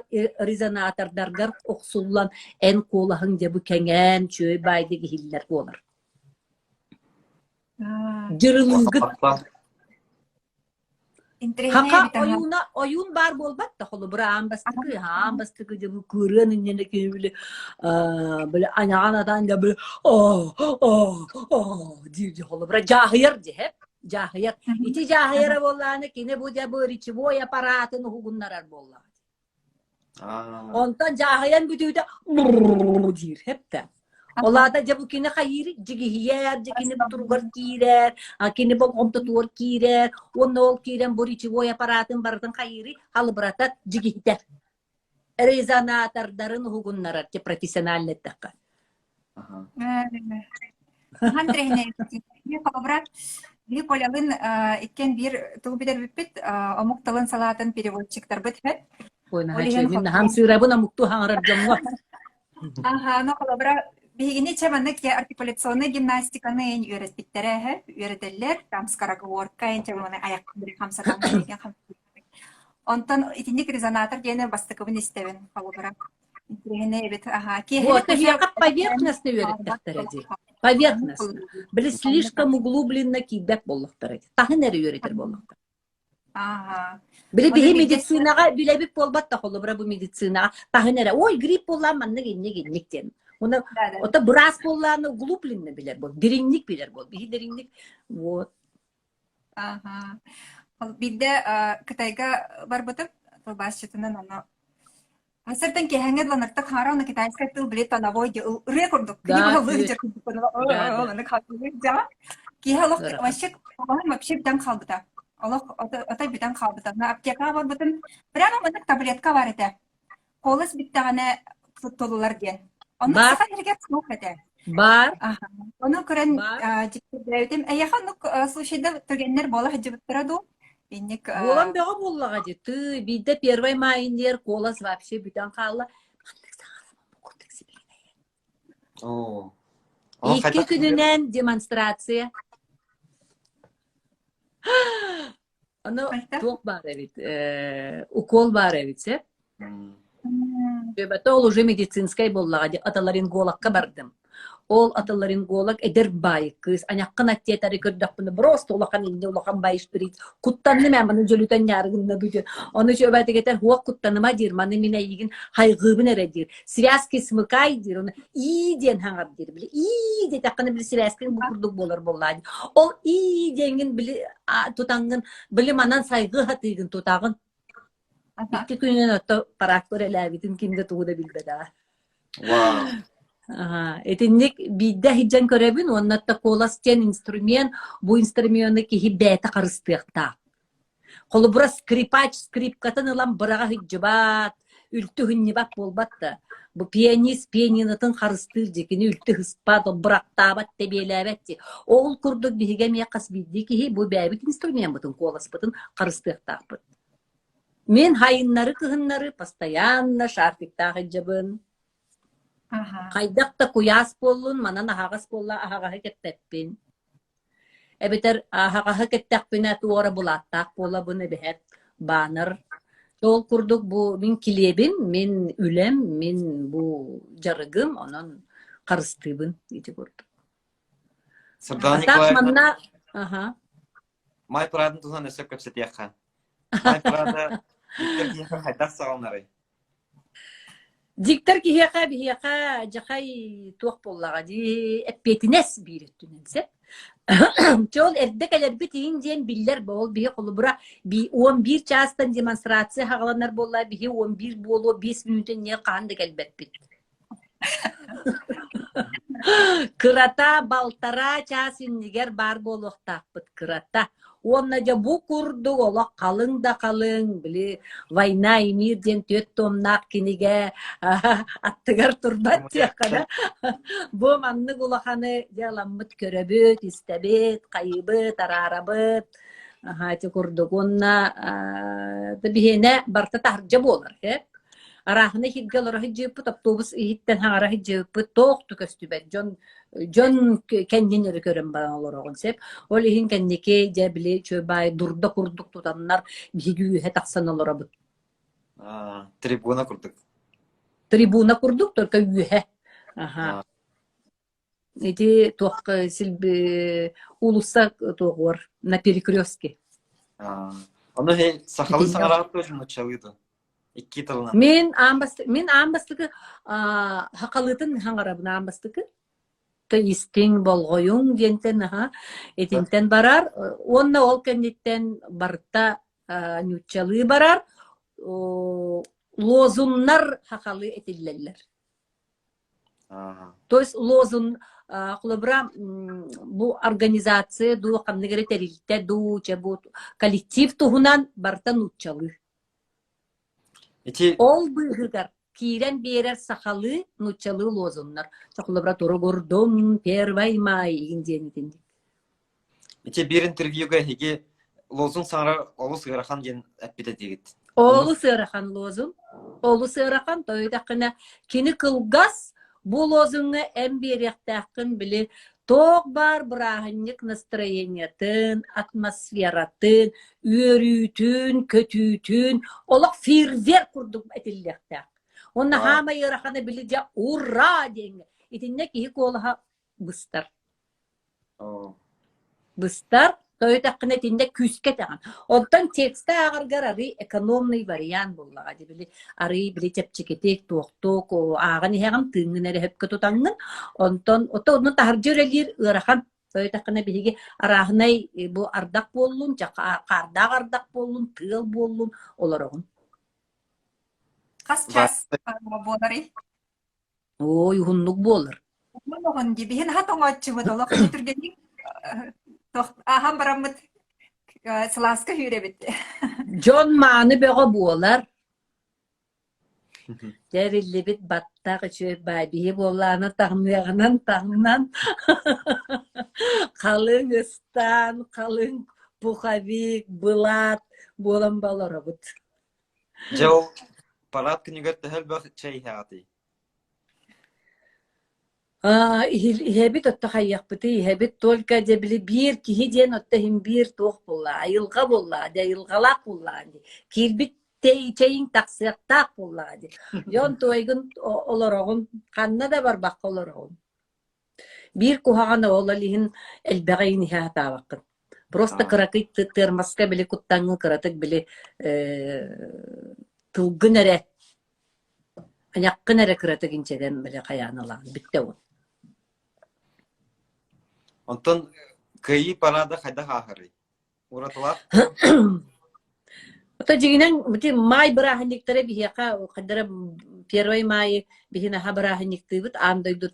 резонатордаргар охсуллан эн куолаһыҥ дьэ бу кэҥээн, чүөй баайдык иһиллэр буолар. Дьырылыыгыт. Интэриэһинэй Хака эбит аһа. ойууна ойуун баар буолбат да холобура аан бастакы аан бастакы дьэ бу кыырыан иннинэ киһи били аа, били анаҕан атаан дьэ били оо оо оо диир дьэ холобура дьааһыйар дьэ дьааһыйар ити дьааһыйара буоллаҕына кини бу дьэ бу речевой аппаратын уһугуннарар буоллаҕа Онтон дьааһыйан бүтүүтэ диир хэптэ. Ол аата дьэ бу кини хайыыр дьигиһийэр, дьэ кини бутуругар киирэр, кини болҕомтотугар киирэр, уонна ол киирэн бу речевой аппаратын барытын хайыырый халыбыратар, дьигиһитэр. Резонатордарын уһугуннарар, те профессионально эттэххэ. Хаһан тирэһинэй холобура биһи Колялыын иккиэн биир тыл бүтэрбиппит омук тылын салаатын переводчиктарбыт һэт. Ой, наһаа үчүгэй. Мин наһаа ымсыырабын омуктуу хаҥарар дьоҥҥо. Аха, ну холобура биһигини чэ маннык артикуляционнай гимнастиканы үөрэппиттэрэ эһэ, үөрэтэллэр, там скороговорка, инчэ маны айаххын хамсатан Онтон итинник резонатор диэни бастакыбын истэбин холобура. Интэриэһинэй эбит. Аха. Вот, эһиэхэ поверхностно үөрэттэхтэрэ дии. Поверхностно. Били слишком углубленно киирбэт буоллахтара дии. Таһын эрэ үөрэтэр буоллахтара. Ааха. Били Ону биһи биирдэ медицинаҕа билэбит буолбат да холобура бу медицинаҕа таһын эрэ ой грипп буоллаан маннык инник инник диэн. Уна Да, да. ото быраас буоллаан углубленно билэр буол, дириҥник билэр буол. Биһи дириҥник вот Ааха. Ол биирдэ Кытайга барбытым тылбаасчытынан ону Сыртан киэһэҥҥэ дыланартык хаара уонна китайскай тыл били тоновой диye ырыа курдук. Кини Да, баһылыыр күө. дьэ курдук Да, да. аны хатылыыр дьаҕа. Киһи олох Ыарахан. вообще олоһун вообще бүтэн хаалбыта. Олох отой бүтэн хаалбыта. На аптекаҕа барбытым прямо маннык таблетка бар этэ. Куолас бүттэҕинэ туттуллар диэн. Оннук Бар. саха сиригэр суох этэ. Бар. Аха. Ону көрөн Бар. дьиктиргээбитим. Эйиэхэ оннук случайда түгэннэр буола сылдьыбыттара дуу? Инник Буолан бөҕө буоллаҕа дии. Тыы, биирдэ первый маайын куолас вообще бүтэн хаалла. Маннык саҥарабын бу курдук сибигинэйэн. Оо. Ол Икки хайдах күнүнэн демонстрация. Ону туох баар эбит, э, укол баар эбит, сөп? Дьөбөтө ол уже медицинскэй буоллаҕа дии, отоларингологка бардым. Ол отоларинголог эдэр баай кыыс, аньаххын аттиэтари көрдөхпүнэ, просто улахан инньэ улахан баай шприц. Куттанным ээ, маны дьөлүтэн ньаарыгынна дуу диэн. Ону дьөбөтүгэтэр хуох куттаныма диир, маны мин эйигин хайҕыыбын эрэ диир. Связки смыкай диир, ону ии диэн хаҥар диир. Били ии диэтэххинэ били связкаҥ бу курдук буолар буоллаа дии. Ол ии диэҥҥин били тутаҥҥын били манан сайгыы сатыыгын тутаҕын. Икки күнүнэн отто параакка үлэлээбитин ким да тугу да билбэтэҕэ. Вау. Аха, итинник биирдэ иһдьэн көрөбүн уонна куолас диэн инструмент, бу инструмены киһи бэйэтэ харыстыахтаах. Холобура, скрипач скрипкатын ылан быраҕа сылдьыбат, үлтү ыһынньыбат буолбат да. Бу пианист пианинотын харыстыыр дии, кини үлтү ыһыспат, бырахтаабат, тэбиэлээбэт дии. Ол курдук биһиги эмиэ хас биирдии киһи бу бэйэбит инструмеммытын, куоласпытын харыстыахтаахпыт. Мин хайыннары-кыһыннары постоянно шарфиктаах илдьэбин. Хайдах да куйаас буоллун, манан аһаҕас буолла аһаҕаһы кэппэппин. Эбэтэр аһаҕаһы кэттэхпинэ туора былааттаах буолабын эбэһээт баннер. Ол курдук бу мин килиэбим, мин үлэм, мин бу дьарыгым, онон харыстыыбын ити курдук. Сардаана А так Николаевна, манна аха Май парадын туһунан өссө кэпсэтиэххэ. Май парада диктор киһиэхэ хайдах саҕаланарый? Диктор киһиэхэ биһиэхэ дьахай туох буоллаҕа дии эппиэтинэс биир өттүнэн сөп. Чэ ол эрдэ кэлэрбит иһин диэн биллэр бо ол биһи холобура 11 чаастан демонстрация хаҕаланар буолла биһи 11 буолуо 5 мүнүүтэ иннигэр хаһан да кэлбэппит. Кырата балтараа чаас иннигэр баар буолуохтаахпыт кырата. Уонна дьэ бу курдук олох халыҥ да халыҥ, били «Война и мир» диэн түөрт туомнаах кинигэ аттыгар турбат диэххэ да. Бу маннык улаханы дьэ ыламмыт көрөбүт, истэбит, хайыыбыт, араарабыт. Аһаа ити курдук. Уонна биһиэнэ барыта таһырдьа буолар ээ. Арааһына иһиргэ олоро сылдьыбыппыт, автобус иһиттэн хаҥара сылдьыбыппыт, туох да көстүбэт. Дьон дьон кэннин өрө көрөн баран олороҕун сөп. Ол иһин кэнники дьэ били үчүгэй баай дурда курдук тутаннар биһиги үөһэ тахсан олоробут. А, трибуна курдук. Трибуна курдук, только үөһэ. Аха. Ити туох силби уулусса туоҕуор на перекрестке. Ону хей сахалыы саҥараҕыт дуо нууччалыы дуо? Икки тылынан. Мин аан бастакы мин аан бастакы сахалыытын саҥарабын аан бастакы. Истиҥ болҕойуҥ диэнтэн аха итинтэн барар уонна ол кэнниттэн барыта нууччалыы барар лозуннар сахалыы этиллэллэр. То есть лозунг холобура бу организация дуу, ханнык эрэ тэрилтэ дуу, чэ бу коллектив туһунан барыта нууччалыы. Ити Ол быыһыгар киирэн биэрэр сахалыы, нууччалыы лозуннар. Холобура туругурдум, первый май игин диэн итинник. Ити биир интервьюга эһиги лозунг саҥарар олус ыарахан диэн эппит этигит. Олус ыарахан лозунг. Олус ыарахан. Тоойдаххына кини кылгас бу лозуҥҥа эн биэриэхтээххин били туох баар бырааһынньык настроениетын, атмосфератын, үөрүүтүн, көтүүтүн олох фейерверк курдук этиллиэхтээх. Уонна хаамай ыарахана били дьэ ура диэҥҥэ. Итиннэ киһи куолаһа быстар. Быстар, тоойутэххинэ итиннэ күүскэ этэҕин. Онтон текстэ ааҕаргар арыый экономный вариант буоллаҕа дии били арыый били чэпчэкитик, туохтук ааҕан иһэҕин, тыыҥҥын эрэ сөпкө тутаҥҥын. Онтон ото онно таһырдьа үлэлиир ыарахан. Тоойутэххинэ биһиги арааһынай бу ардах буоллун, хаардаах ардах буоллун, тыал буоллун олороҕун. Хас час буоларый? Ой, уһуннук буолар. Уһун уһун дии. Биһин аһа тоҥооччубут олох түргэнник ааһан бараммыт сылааска сүүрэбит. Дьон мааны бөҕө буолар. Тэриллибит баттах үчүгэй баай биһи буоллаҕына таҥныаҕынан таҥнан халыҥ ыстаан, халыҥ пуховик, былаат буолан олоробут. Дьэ ол парад күнүгэр төһө элбэх чэй иһэҕитий? Аа, иһэбит отто хайыахпытый, иһэбит только дьэ били биир киһи диэн отто иһин биир туох буолла, айылҕа буолла, дьэ айылҕалаах буоллаҕа дии. Киирбит чэйиҥ тахсыахтаах буоллаҕа дии. Дьон туойгун олороҕун, ханна да барбакка олороҕун. Биир куһаҕан ол иһин элбэҕи иһин иһэ сатаабаккын. Просто кыракый тыармаска били куттаҥҥын кыратык били тылгын эрэ айаххын эрэ кыратык инчэтэн били хайаан ылаҕын бүттэ ол. Онтон кыайыы парада хайдах ааһарый? Уратылаах Ото дьиҥинэн ити маай бырааһынньыктара биһиэхэ хайдара первый маайы биһи наһаа бырааһынньыктыыбыт аан дойду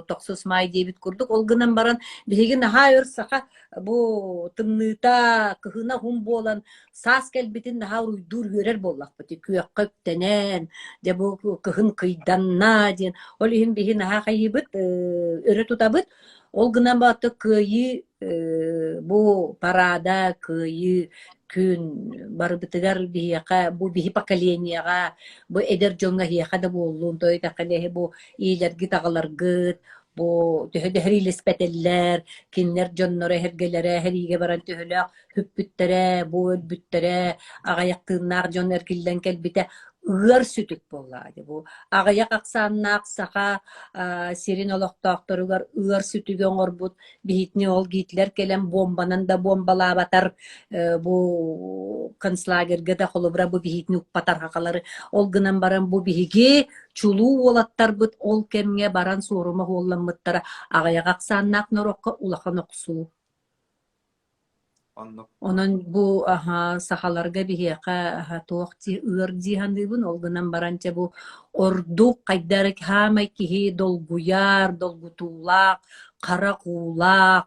тохсус маай диэбит курдук ол гынан баран биһиги наһаа өр саха бу тымныыта кыһына уһун буолан саас кэлбитин наһаа уруйдуур үөрэр буоллахпыт күөххэ үктэнэн дьэ бу кыһын кыйданна диэн ол иһин биһи наһаа хайыыбыт өрө тутабыт ол гынан баран кыайыы бу парада кыайыы күн барыбытыгар биһиэхэ бу биһи поколениеҕа бу эдэр дьоҥҥо эһиэхэ да буоллун тоойутэххинэ бу ийэлэргит аҕаларгыт бу төһө да сэриилэспэтэллэр кинилэр дьонноро эһэргэлэрэ сэриигэ баран төһөлөөх сүппүттэрэ, бу өлбүттэрэ, аҕыйах тыыннаах дьон эргиллэн кэлбитэ ыар сүтүк буоллаҕа дии. Бу аҕыйах ахсааннаах саха сирин олохтоохторугар ыар сүтүгү оҥорбут биһитини ол Гитлер кэлэн буомбанан да буомбалаабатар бу концлагерга да холобура бу биһитини укпатар хахалары ол гынан баран бу биһиги чулуу уолаттарбыт ол кэмҥэ баран суорума уолламмыттара аҕыйах ахсааннаах норуокка улахан охсуу Оннук. Онон бу аһа сахаларга биһиэхэ аһа туох дии ыар дии саныыбын. Ол гынан баран дьэ бу ордук хайда эрэ хаамай киһи долгуйар, долгутуулаах, харах уулаах,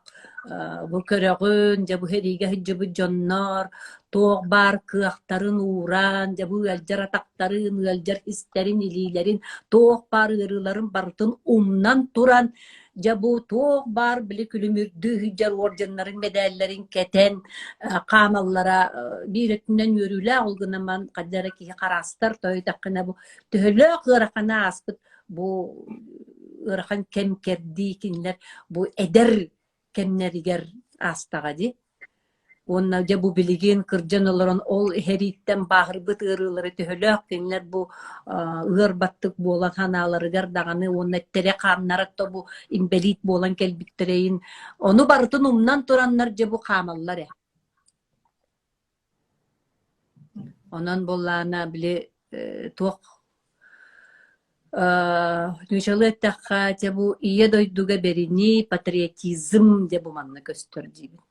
бу көрөҕүн, дьэ бу сэриигэ сылдьыбыт дьоннор туох баар кыахтарын ууран, дьэ бу ыалдьар атахтарын, ыалдьар истэрин, илиилэрин, туох баар ыарыыларын барытын умнан туран Дьэ бу туох баар били күлүмүрдүү сылдьар уордьаннарын, мэдээллэрин кэтэн хаамаллара биир өттүнэн үөрүүлээх ол гынан баран хайда эрэ киһи хараастар тоойутэххинэ бу төһөлөөх ыараханы ааспыт бу ыарахан кэм кэрдии кинилэр бу эдэр кэмнэригэр аастаҕа дии. Уонна дьэ бу билигин кырдьан олорон ол иһэрииттэн бааһырбыт ыарыылары төһөлөөх кинилэр бу ыар баттык буолан санааларыгар даҕаны уонна эттэрэ-хааннара то бу инбэлиит буолан кэлбиттэрэйин ону барытын умнан тураннар дьэ бу хаамаллар ээ. Онон буоллаҕына били туох нууччалыы эттэххэ, дьэ бу Ийэ дойдуга бэринии, патриотизм дьэ бу манна көстөр диибин.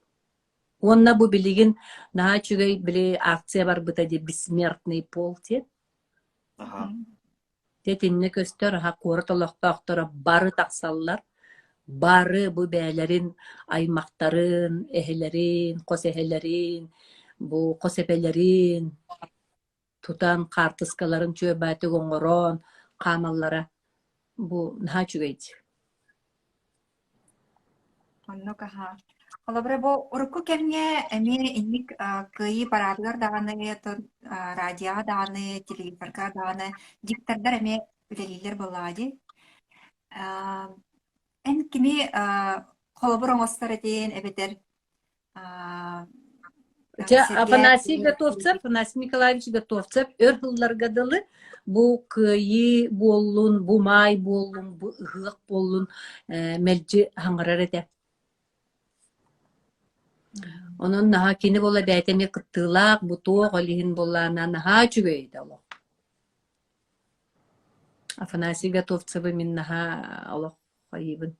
Уонна бу билигин наһаа үчүгэй били акция барбыта дии «Бессмертный полк» диэн. Аха. Дьэ итиннэ көстөр аха куорат олохтоохторо бары тахсаллар. Бары бу бэйэлэрин аймахтарын, эһэлэрин, хос эһэлэрин, бу хос эбэлэрин тутан хаартыскаларын чүөбээтик оҥорон хаамаллара бу наһаа үчүгэй дии. Оннук аһа. Холобура, бу урукку кэмҥэ эмиэ инник кыайыы параадыгар даҕаны, радиоҕа даҕаны, телевизорга даҕаны диктордар эмиэ үлэлииллэр буоллаҕа дии. Эн кими холобур оҥостор этиэн эбэтэр Дьэ, Афанасий Готовцев, Афанасий Николаевич Готовцев өр сылларга дылы бу кыайыы буоллун, бу маай буоллун, бу ыһыах буоллун мэлдьи хаҥырар этэ. Онон наһаа кини буола бэйэтэ эмиэ кыттыылаах, бу туох ол иһин буоллаҕына наһаа үчүгэй этэ олох. Афанасий Готовцевы мин наһаа олох хайыыбын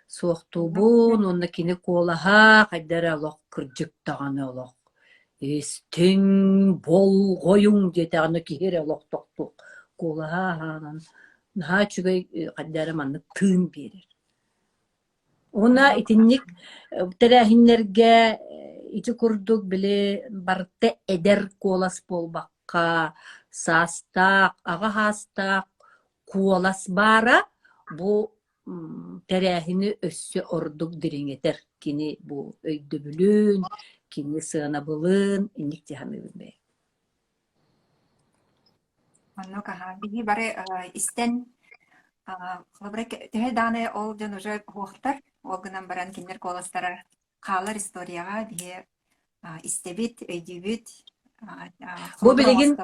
Суохтуубун уонна кини куолаһа хайда эрэ олох кырдьык даҕаны олох истиҥ болҕойуҥ диэтэҕинэ киһи эрэ олох тохтуох куолаһа аһаанан наһаа үчүгэй хайда эрэ маннык тыын биэрэр. Уонна итинник тэрээһиннэргэ ити курдук били барыта эдэр куолас буолбакка саастаах, аҕа саастаах куолас баара бу тэрээһини өссө ордук дириҥэтэр. Кини бу өйдөбүлүн, кини сыанабылын инник дии саныыбын бэйэм. Оннук аһаа. Биһи бары истэн холобура төһө даҕаны ол дьон уже уһуохтар, ол гынан баран кинилэр куоластара хаалар историяҕа биһи истэбит, өйдүүбүт, Бу билигин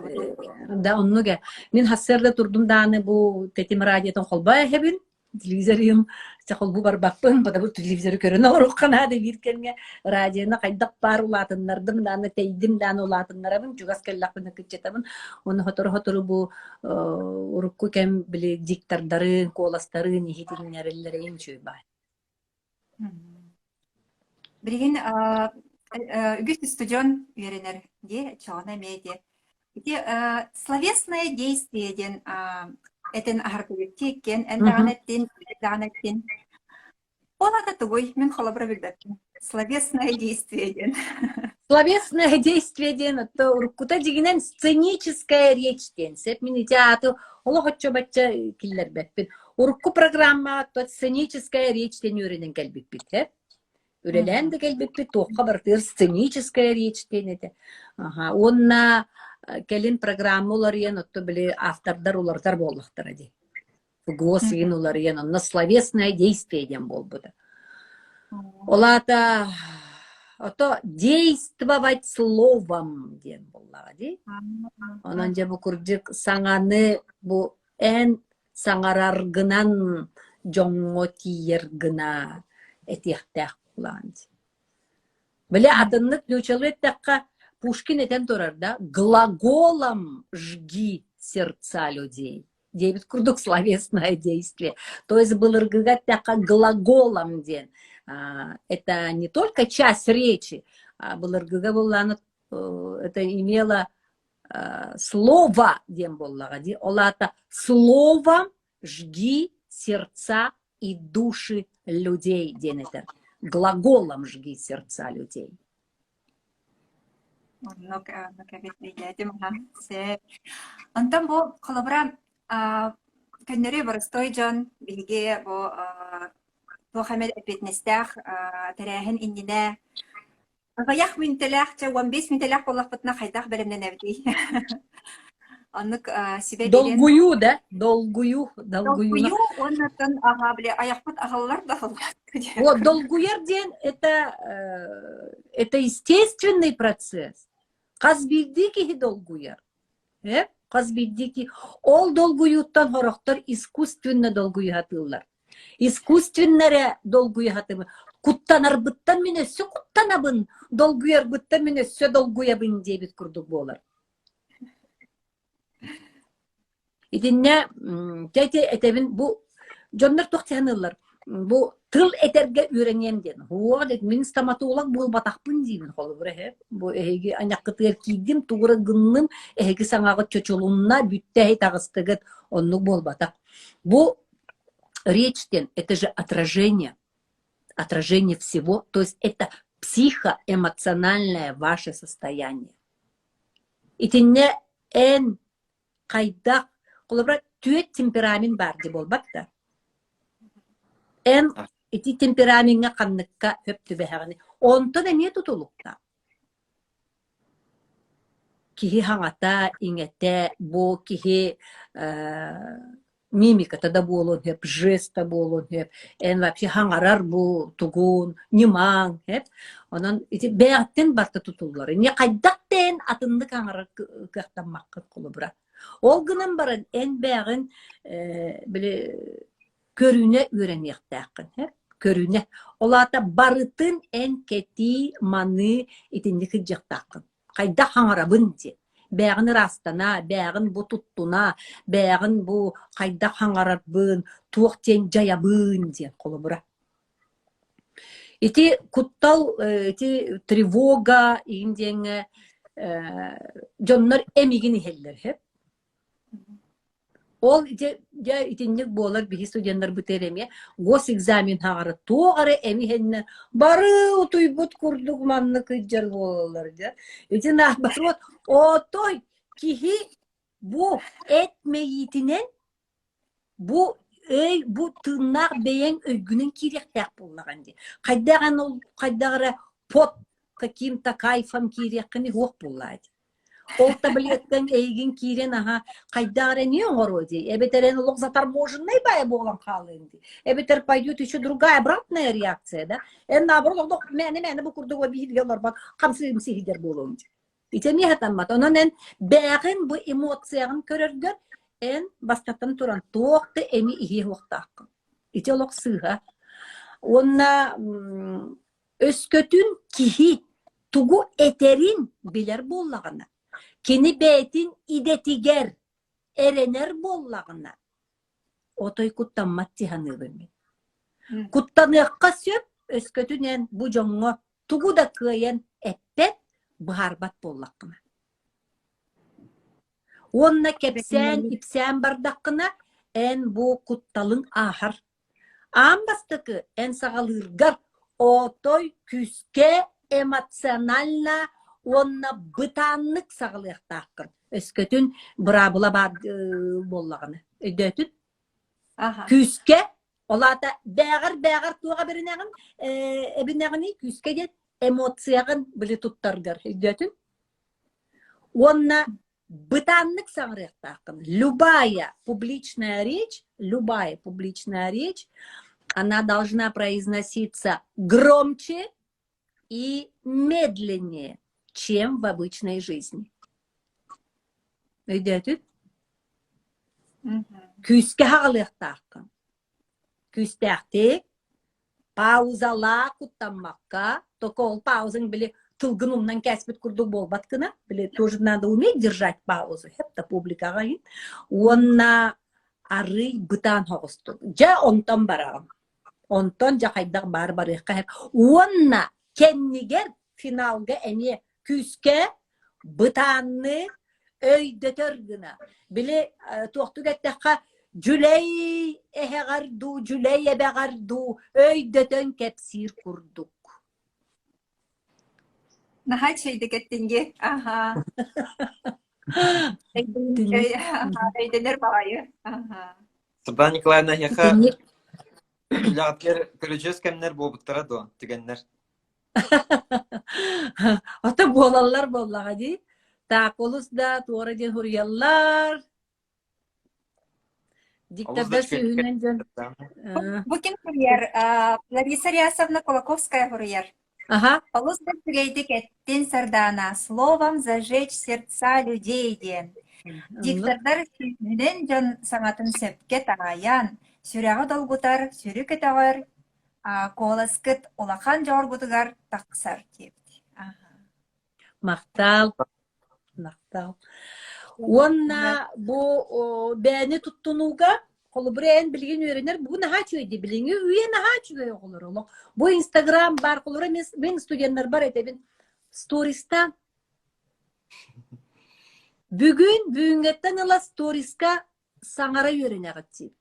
да оннук ээ. Мин сарсыарда турдум даҕаны бу тэтим радиотын холбоо эһэбин. Телевизорым чэ холбуу барбаппын, потому телевизоры көрөн олоруохха наада биир кэмҥэ радионы хайдах баар улаатыннардым даҕаны тэйдим даҕаны улаатыннарабын, чугас кэллэхпинэ кыччатабын. Уонна сотору-сотору бу урукку кэм били диктордарын, куоластарын иһитиннэрэллэрин үчүгэй баҕайы. Билигин үгүс устудьуон үөрэнэр дии, оччоҕуна эмиэ ити ити словесное действие диэн этин аһаргыбыт иккиэн эн даҕаны эттин, даҕаны эттин. Ол аата тугуй? Мин холобура билбэппин. Словесное действие диэн. Словесное действие диэн ото уруккута дьиҥинэн сценическая речь диэн сөп. Мин ити ааты олох оччо-бачча киллэрбэппин. Урукку программа то сценическая речь диэн үөрэнэн кэлбиппит э. Үлэлээн да кэлбиппит туохха барытыгар сценическая речь диэн этэ. Аха. Уонна кэлин программа уларыйан, отто били автордар уларытар буоллахтара дии. ФГОС игин уларыйан, онно словесное действие диэн буолбута. Ол аата ото действовать словом диэн буоллаҕа дии. Онон дьэ бу курдук саҥаны бу эн саҥараргынан дьоҥҥо тиийэр гына этиэхтээх буолаҕын дии. Били атыннык нуучалыы эттэххэ, Пушкин этэн турар да, глаголом жги сердца людей диэбит курдук словесное действие. То есть былыргыга эттэххэ глаголом диэн. Это не только часть речи, а былыргыга буоллаҕына это имело слово диэн буоллаҕа дии. Ол аата словом жги сердца и души людей диэн этэр. Глаголом жги сердца людей. Оннук, оннук эбит өйдөөтүм аха. Сөп. Онтон бу холобура көннөрү боростуой дьон биһиги бу туох эмэ эппиэтинэстээх тэрээһин иннинэ Аҕыйах мүнтэлээх, чэ 15 мүнтэлээх буоллахпытына хайдах бэлэмнэнэбитий? Оннук сүбэ биэриэн Долгуйуу да? Долгуйуу, долгуйууна. Долгуйуу уонна оттон аһаа били айахпыт аһыллар да аһыллар Вот долгуйар диэн это это естественный процесс. Хас биирдии киһи долгуйар. Э? Хас биирдии киһи ол долгуйууттан сорохтор искусственно долгуйа сатыыллар. Искусственно эрэ долгуйа сатыыбын. Куттанарбыттан мин өссө куттанабын, долгуйарбыттан мин өссө долгуйабын диэбит курдук буолар. Итиннэ дьэ ити этэбин бу дьоннор туох саныыллар бу тыл этэргэ үөрэниэм диэн. Уо диэт мин стоматолог буолбатахпын диибин холобура эһэ. Бу эһиги айаххытыгар киирдим, тугура гынным, эһиги саҥаҕыт чочулунна, бүттэ эһи таҕыстыгыт. Оннук буолбатах. Бу речь диэн это же отражение. Отражение всего, то есть это психоэмоциональное ваше состояние. Итиннэ эн хайдах, холобура, түөрт темперамент баар дии буолбат да? Эн ити темперамеҥҥа ханныкка сөп түбэһэҕиний? Онтон эмиэ тутулуктаах. Киһи хаҥата, иҥэтэ, бу киһи мимиката да буолуон сөп, жест да буолуон сөп, эн вообще хаҥарар бу тугун, ньымаҥ, сөп. Онон ити бэйэҕиттэн барыта тутуллар. Эмиэ хайдах да эн атыннык хаҥарар кыахтаммаккын холобура. Ол гынан баран эн бэйэҕин били көрүнэ үөрэниэхтээххин, сөп. Көрүнэ. Ол аата барытын эн кэтии, маныы итинник сылдьыахтааххын. Хайдах хаҥарабын диэн. Бээҕин ыраастана, бээҕин бу туттуна, бээҕин бу хайдах хаҥарарбын, туох диэн дьайабын диэн холобура. Ити куттал, ити тревога иһин диэҥҥэ дьоннор эмигин иһэллэр сөп. Ол дьэ, дьэ итинник буолар биһи студеннарбытыгар эмиэ госэкзамен хаҕара туох эрэ эми иһэннэ бары утуйбут курдук маннык ыдьар буолаллар дьэ. Ити наоборот, отой киһи бу эт мэйиитинэн бу өй бу тыыннаах бэйэҥ өйгүнэн киириэхтээх буоллаҕын дии. Хайдах эн ол хайдах эрэ под каким-то кайфом киириэххин суох буоллаа дии. Ол таблеткаҥ эйигин киирэн аһа хайдах эрэ эмиэ оҥоруо дии. Эбэтэр эн олох заторможенный баайа буолан хаалыаҥ дии. Эбэтэр пойдет еще другая обратная реакция да. Эн наоборот олох мээнэ-мээнэ бу курдук биһиги олорбот хамсыым сиһидэр буолуоҥ дии. Ити эмиэ сатаммат. Онон эн бээҕин бу эмоцияҕын көрөргөр эн бастатан туран туох да эми иһиэ суохтааххын. Ити олох сыыһа. Уонна Өскөтүн киһи тугу этэрин билэр буоллаҕына, кини бэйэтин идэтигэр эрэнэр буоллаҕына, отой куттаммат дии саныыбын мин. Куттаныахха сөп, өскөтүн эн бу дьоҥҥо тугу да кыайан эппэт, быһаарбат буоллаххына. Уонна кэпсээн-ипсээн бардаххына, эн бу кутталыҥ ааһар. Аан бастакы эн саҕалыыргар отой күүскэ эмоционально уонна бытааннык саҕалыахтааххын. Өскөтүн быраабыла баар буоллаҕына. Өйдөөтүн? Күүскэ, ол аата бээҕэр-бээҕэр туох эбиринэҕин, эбинэҕиний күүскэ диэн эмоцияҕын били туттаргар. Өйдөөтүн? Уонна бытааннык саҥарыахтааххын. Любая публичная речь, любая публичная речь, она должна произноситься громче и медленнее, чем в обычной жизни. Өйдөөтүт? Күүскэ хаҕалыахтааххын. Күүстээхтик, паузалаа куттаммакка, только ол паузаҥ били тылгын умнан кээспит курдук буолбат гына, били тоже надо уметь держать паузу, хепта публикаҕа иһин. Уонна арый бытаан соҕустук. Дьэ онтон бараҕын. Онтон дьэ хайдах баар барыахха сөп. Уонна кэннигэр финалга эмиэ күүскэ бытааннык өйдөтөр гына. Били туохтук эттэххэ дьүлэй эһэҕэр дуу, дьүлэй эбэҕэр дуу өйдөтөн кэпсиир курдук. Наһаа үчүгэйдик эттиҥ дии. Аһаа. Өйдөнөр баҕайы. Аһаа. Сардаана Николаевна, эһиэхэ үлэҕитигэр көрүдьүөс кэмнэр буолбуттара дуо, түгэннэр? Ото буолаллар буоллаҕа дии. Так, олус да туора диэн суруйаллар. Диктордар сүүһүнэн дьон. Бу ким суруйар? Лариса Рясовна Кулаковская суруйар. Аха. Олус да үчүгэйдик эттин Сардаана, словом зажечь сердца людей диэн. Диктордар сүүһүнэн дьон саҥатын сөпкө таайан, сүрэҕи долгутар, сүрү көтөҕөр. Куоласкыт улахан дьоҕургутугар тахсар диэбит. Махтал. Махтал. Уонна бу бэйэни туттунууга холобура эн билигин үөрэнэр бу наһаа үчүгэй дии билиҥҥи үйэ наһаа үчүгэй оҕолор олох бу инстаграм баар холобура мин студеннарбар этэбин стористаан бүгүн бүгүҥҥэттэн ыла сториска саҥара үөрэнэҕит диибин.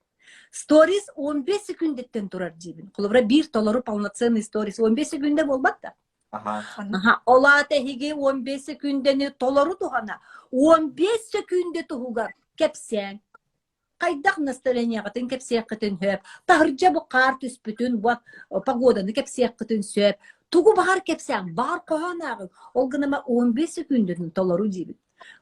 Сторис 15 секүндэттэн турар диибин. Холобура биир толору полноценный сторис 15 секүндэ буолбат да. Аха. Аха. Ол аата эһиги 15 секүндэни толору туһана 15 секүндэ туһугар кэпсээн хайдах настроениеҕытын кэпсиэххитин сөп, таһырдьа бу хаар түспүтүн, бу погоданы кэпсиэххитин сөп, тугу баҕар кэпсээн, баар хоһоон ааҕыҥ. Ол гыныма 15 секүндэни толору диибин.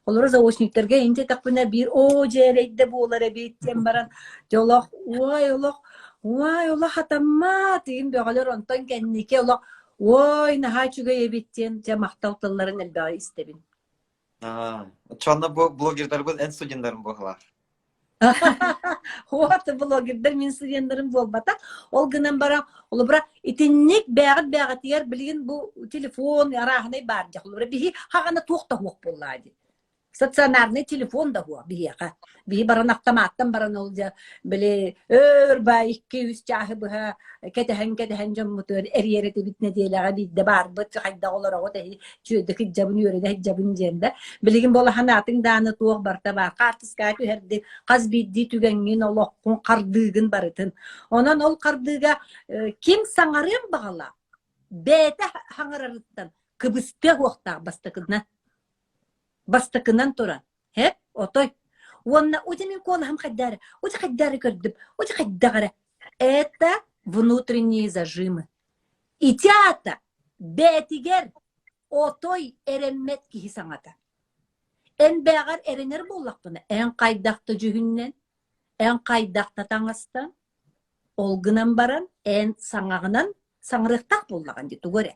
Олору заочниктарга инчэ этэхпинэ биир оо дьээрэйдэ буолар эбит диэн баран дьэ олох уой олох уой олох хатаммат игин бөҕөлөр онтон кэнники олох уой наһаа үчүгэй эбит диэн дьэ махтал тылларын элбэҕи истэбин. Аа, оччоҕуна бу блогердарбыт эн студеннарым буолалар. Вот блогердар мин студеннарым буолбатах. Ол гынан баран, холобура, итинник бээҕит бээҕитигэр билигин бу телефон арааһынай баар дьэ. Холобура, биһи хаҕана туох да суох буоллаа дии. Стационарный телефон да суох биһиэхэ. Биһи баран автоматтан баран ол дьэ били өр баа 2-3 чааһы быһа кэтэһэн-кэтэһэн дьоммутугар эрийэр этибит нэдиэлэҕэ биирдэ баарбыт хайдах олороҕут эһи чүөдэ кыдьабын үөрэнэ сылдьабын диэн да билигин буола санаатыҥ дааны туох барыта баар хаартыскаҕа түһэрдиҥ хас биирдии түгэҥҥин олоххун хардыыгын барытын онон ол хардыыга ким саҥарыан баҕалаах бэйэтэ хаҥарарыттан кыбыстыа суохтаах бастакынан бастакынан туран Һэ, отой. Уонна ути мин куолаһым хайдары, ути хайдары көрдүм, ути хайдах эрэ. Это внутренние зажимы. Ити аата бээтигэр отой эрэммэт киһи саҥата. Эн бээҕэр эрэнэр буоллахпына, эн хайдах да дьүһүннэн, эн хайдах да таҥастан, Ол гынан баран, эн саҥаҕынан саҥарыахтаах буоллаҕын дии тугу эрэ.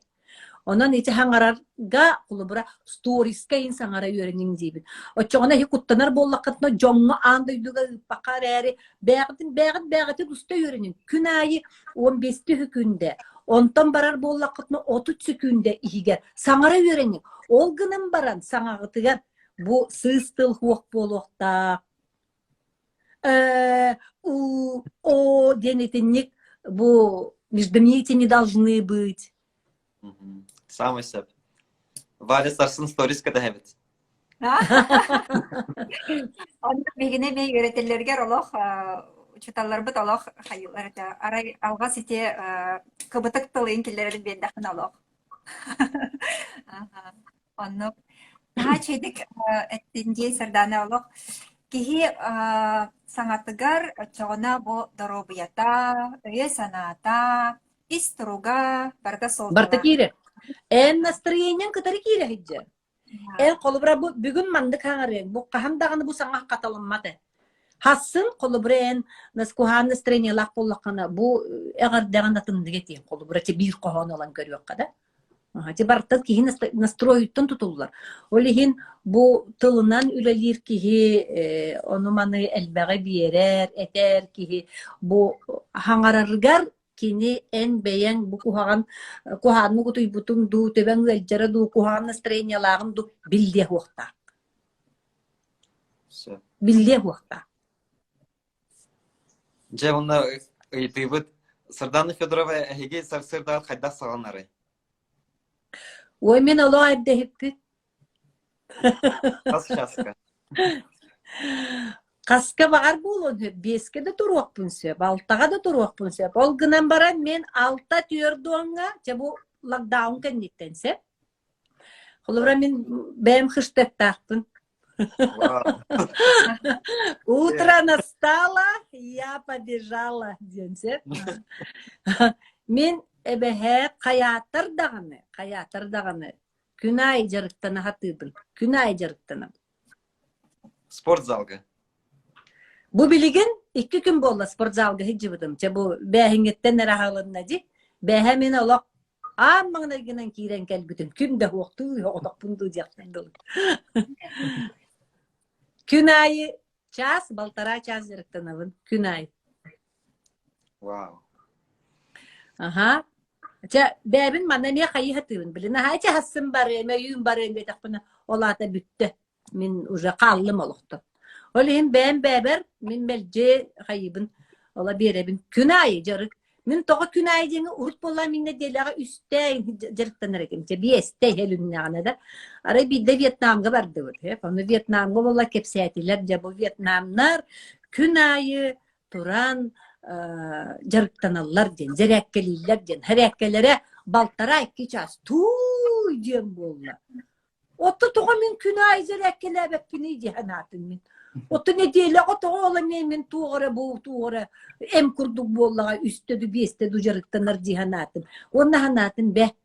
Онон ити саҥарарга, холобура, сториска иһин саҥара үөрэниҥ диибин. Оччоҕуна эһи куттанар буоллаххытына, дьоҥҥо аан дойдуга ыыппакка эрээри, бээҕитин бээҕит бээҕитин уста үөрэниҥ. Күн аайы 15 секүндэ, онтон барар буоллаххытына 30 секүндэ иһигэр саҥара үөрэниҥ. Ол гынан баран саҥаҕытыгар бу сыыс тыл суох буолуохтаах, Э, у, о диэн итинник бу междометия не должны быть. Самый сөп. Валя сарсын сторис кэтэһэбит. Онно биһигини эмиэ үөрэтэллэригэр олох учууталларбыт олох хайыылар этэ. Арай алҕас ити кыбытык тылын киллэрэрин биэрдэххинэ олох. Оннук. Наһаа үчүгэйдик эттин дии Сардаана олох киһи саҥатыгар оччоҕуна бу доруобуйата, өйө-санаата, ис туруга барыта Барыта суолталаах. киирэр. Эн настроениеҥ кытары киирэ сылдьар. Эн холобура бу бүгүн маннык хаҥарыаҥ, бу хаһан даҕаны бу саҥа хатылыммат ээ. Хассын холобура эн куһаҕан настроениелаах буоллаххына бу эҕэрдэҕин атыннык этиэҥ холобура биир хоһоон ылан көрүөххэ да. Ити барыта киһи настройуттан тутуллар. Ол иһин бу тылынан үлэлиир киһи ону-маны элбэҕи биэрэр, этэр киһи бу хаҥарарыгар кини эн бэйэҥ бу куһаҕан куһаҕаннык утуйбутуҥ дуу, төбөҥ ыалдьара дуу, куһаҕан настроениелааҕын дуу биллиэ суохтаах. Сөп. Биллиэ суохтаах. Дьэ уонна ыйытыыбыт Сардана Федорова эһиги сарсыардаҕыт хайдах саҕаланарый? Ой, мин олох эрдэһиппит. Хас часка? Хаска баҕар буолуон сөп, биэскэ да туруохпун сөп, алтаҕа да туруохпун сөп. Ол гынан баран мин алта түөрт уоҥҥа, дьэ бу локдаун кэнниттэн сөп, Холобура, мин бэйэм хыштаттаахпын. Утро настало, я побежала диэн сөп. Мин эбэһээт хайаатар даҕаны, хайаатар даҕаны күн аайы дьарыктана сатыыбын. Күн аайы дьарыктанабын. Спортзалга. Бу билигин икки күн буолла спортзалга сылдьыбытым. Чэ бу бээһиҥҥиттэн эрэ аһылынна дии. Бээһэ мин олох аан маҥнайгынан киирэн кэлбитим. Күн да уохтуу оҕотохпун дуу диэхпин дылы. Күн аайы час, полтора час дьарыктанабын. Күн аайы. Вау. Аһа. Чэ, бэйэбин манна эмиэ хайыы сатыыбын. Били наһаа чэ хассын барыам, өйүүн барыам диэтэхпинэ, ол аата бүттэ. Мин уже хааллым олохтон. Ол иһин бэйэм бэйэбэр мин мэлдьи хайыыбын, ола биэрэбин. Күн аайы дьарык. Мин тоҕо күн аайы диэҥҥэ урут буоллаа мин нэдиэлэҕэ үстэ дьарыктанар этим. Чэ, биэстэ иһэлүннэҕинэ да. Арай биирдэ Вьетнамга бардыбыт. Ону Вьетнамҥа буолла кэпсээтилэр. Дьэ, бу вьетнамнар күн аайы туран дьарыктаналлар диэн, зэрээккэлииллэр диэн. Хэрээккэлэрэ балтараа-икки чаас тууй диэн буолла. Оттон тоҕо мин күн аайы зэрээккэлээбэппиний дии санаатым мин. Оттон нэдиэлэҕэ тоҕо ол эмиэ мин туох эрэ бу туох эрэ эм курдук буоллаҕа үстэ ду биэстэ ду дьарыктанар дии санаатым. Уонна санаатым бэ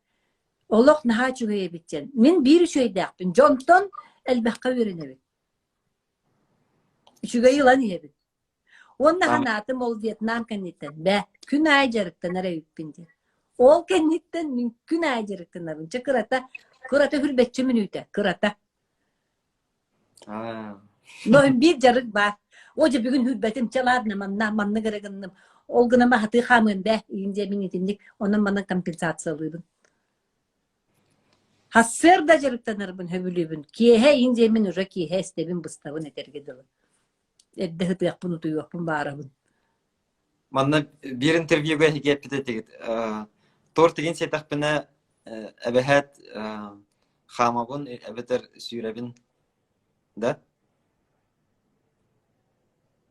олох наһаа үчүгэй эбит диэн. Мин биир үчүгэйдээхпин. Дьонтон элбэххэ үөрэнэбин. Үчүгэйи ылан иһэбин. Уонна санаатым ол Вьетнам кэнниттэн, бээ, күн аайы дьарыктанар эбиппин диэн. Ол кэнниттэн мин күн аайы дьарыктанабын. Чэ кырата, кырата хүрбэччи мүнүүтэ, кырата. Но биир дьарык баар. О дьэ бүгүн хүрбэтим, чэ ладно, манна, маннык эрэ гынным. Ол гынан хатыы хаамыам бээ, иин дьэ мин итинник, онон манан компенсациялыыбын. Сарсыарда дьарыктанарбын сөбүлүүбүн. Киэһэ иин дьэ мин уже киэһэ эстэбин, быстабын этэргэ дылы. Эрдэ сытыахпын, утуйуохпун баарабын. Манна биир интервьюга эһиги эппит этигит. Торт игин сиэтэхпинэ эбэһээт хаамабын эбэтэр сүүрэбин да?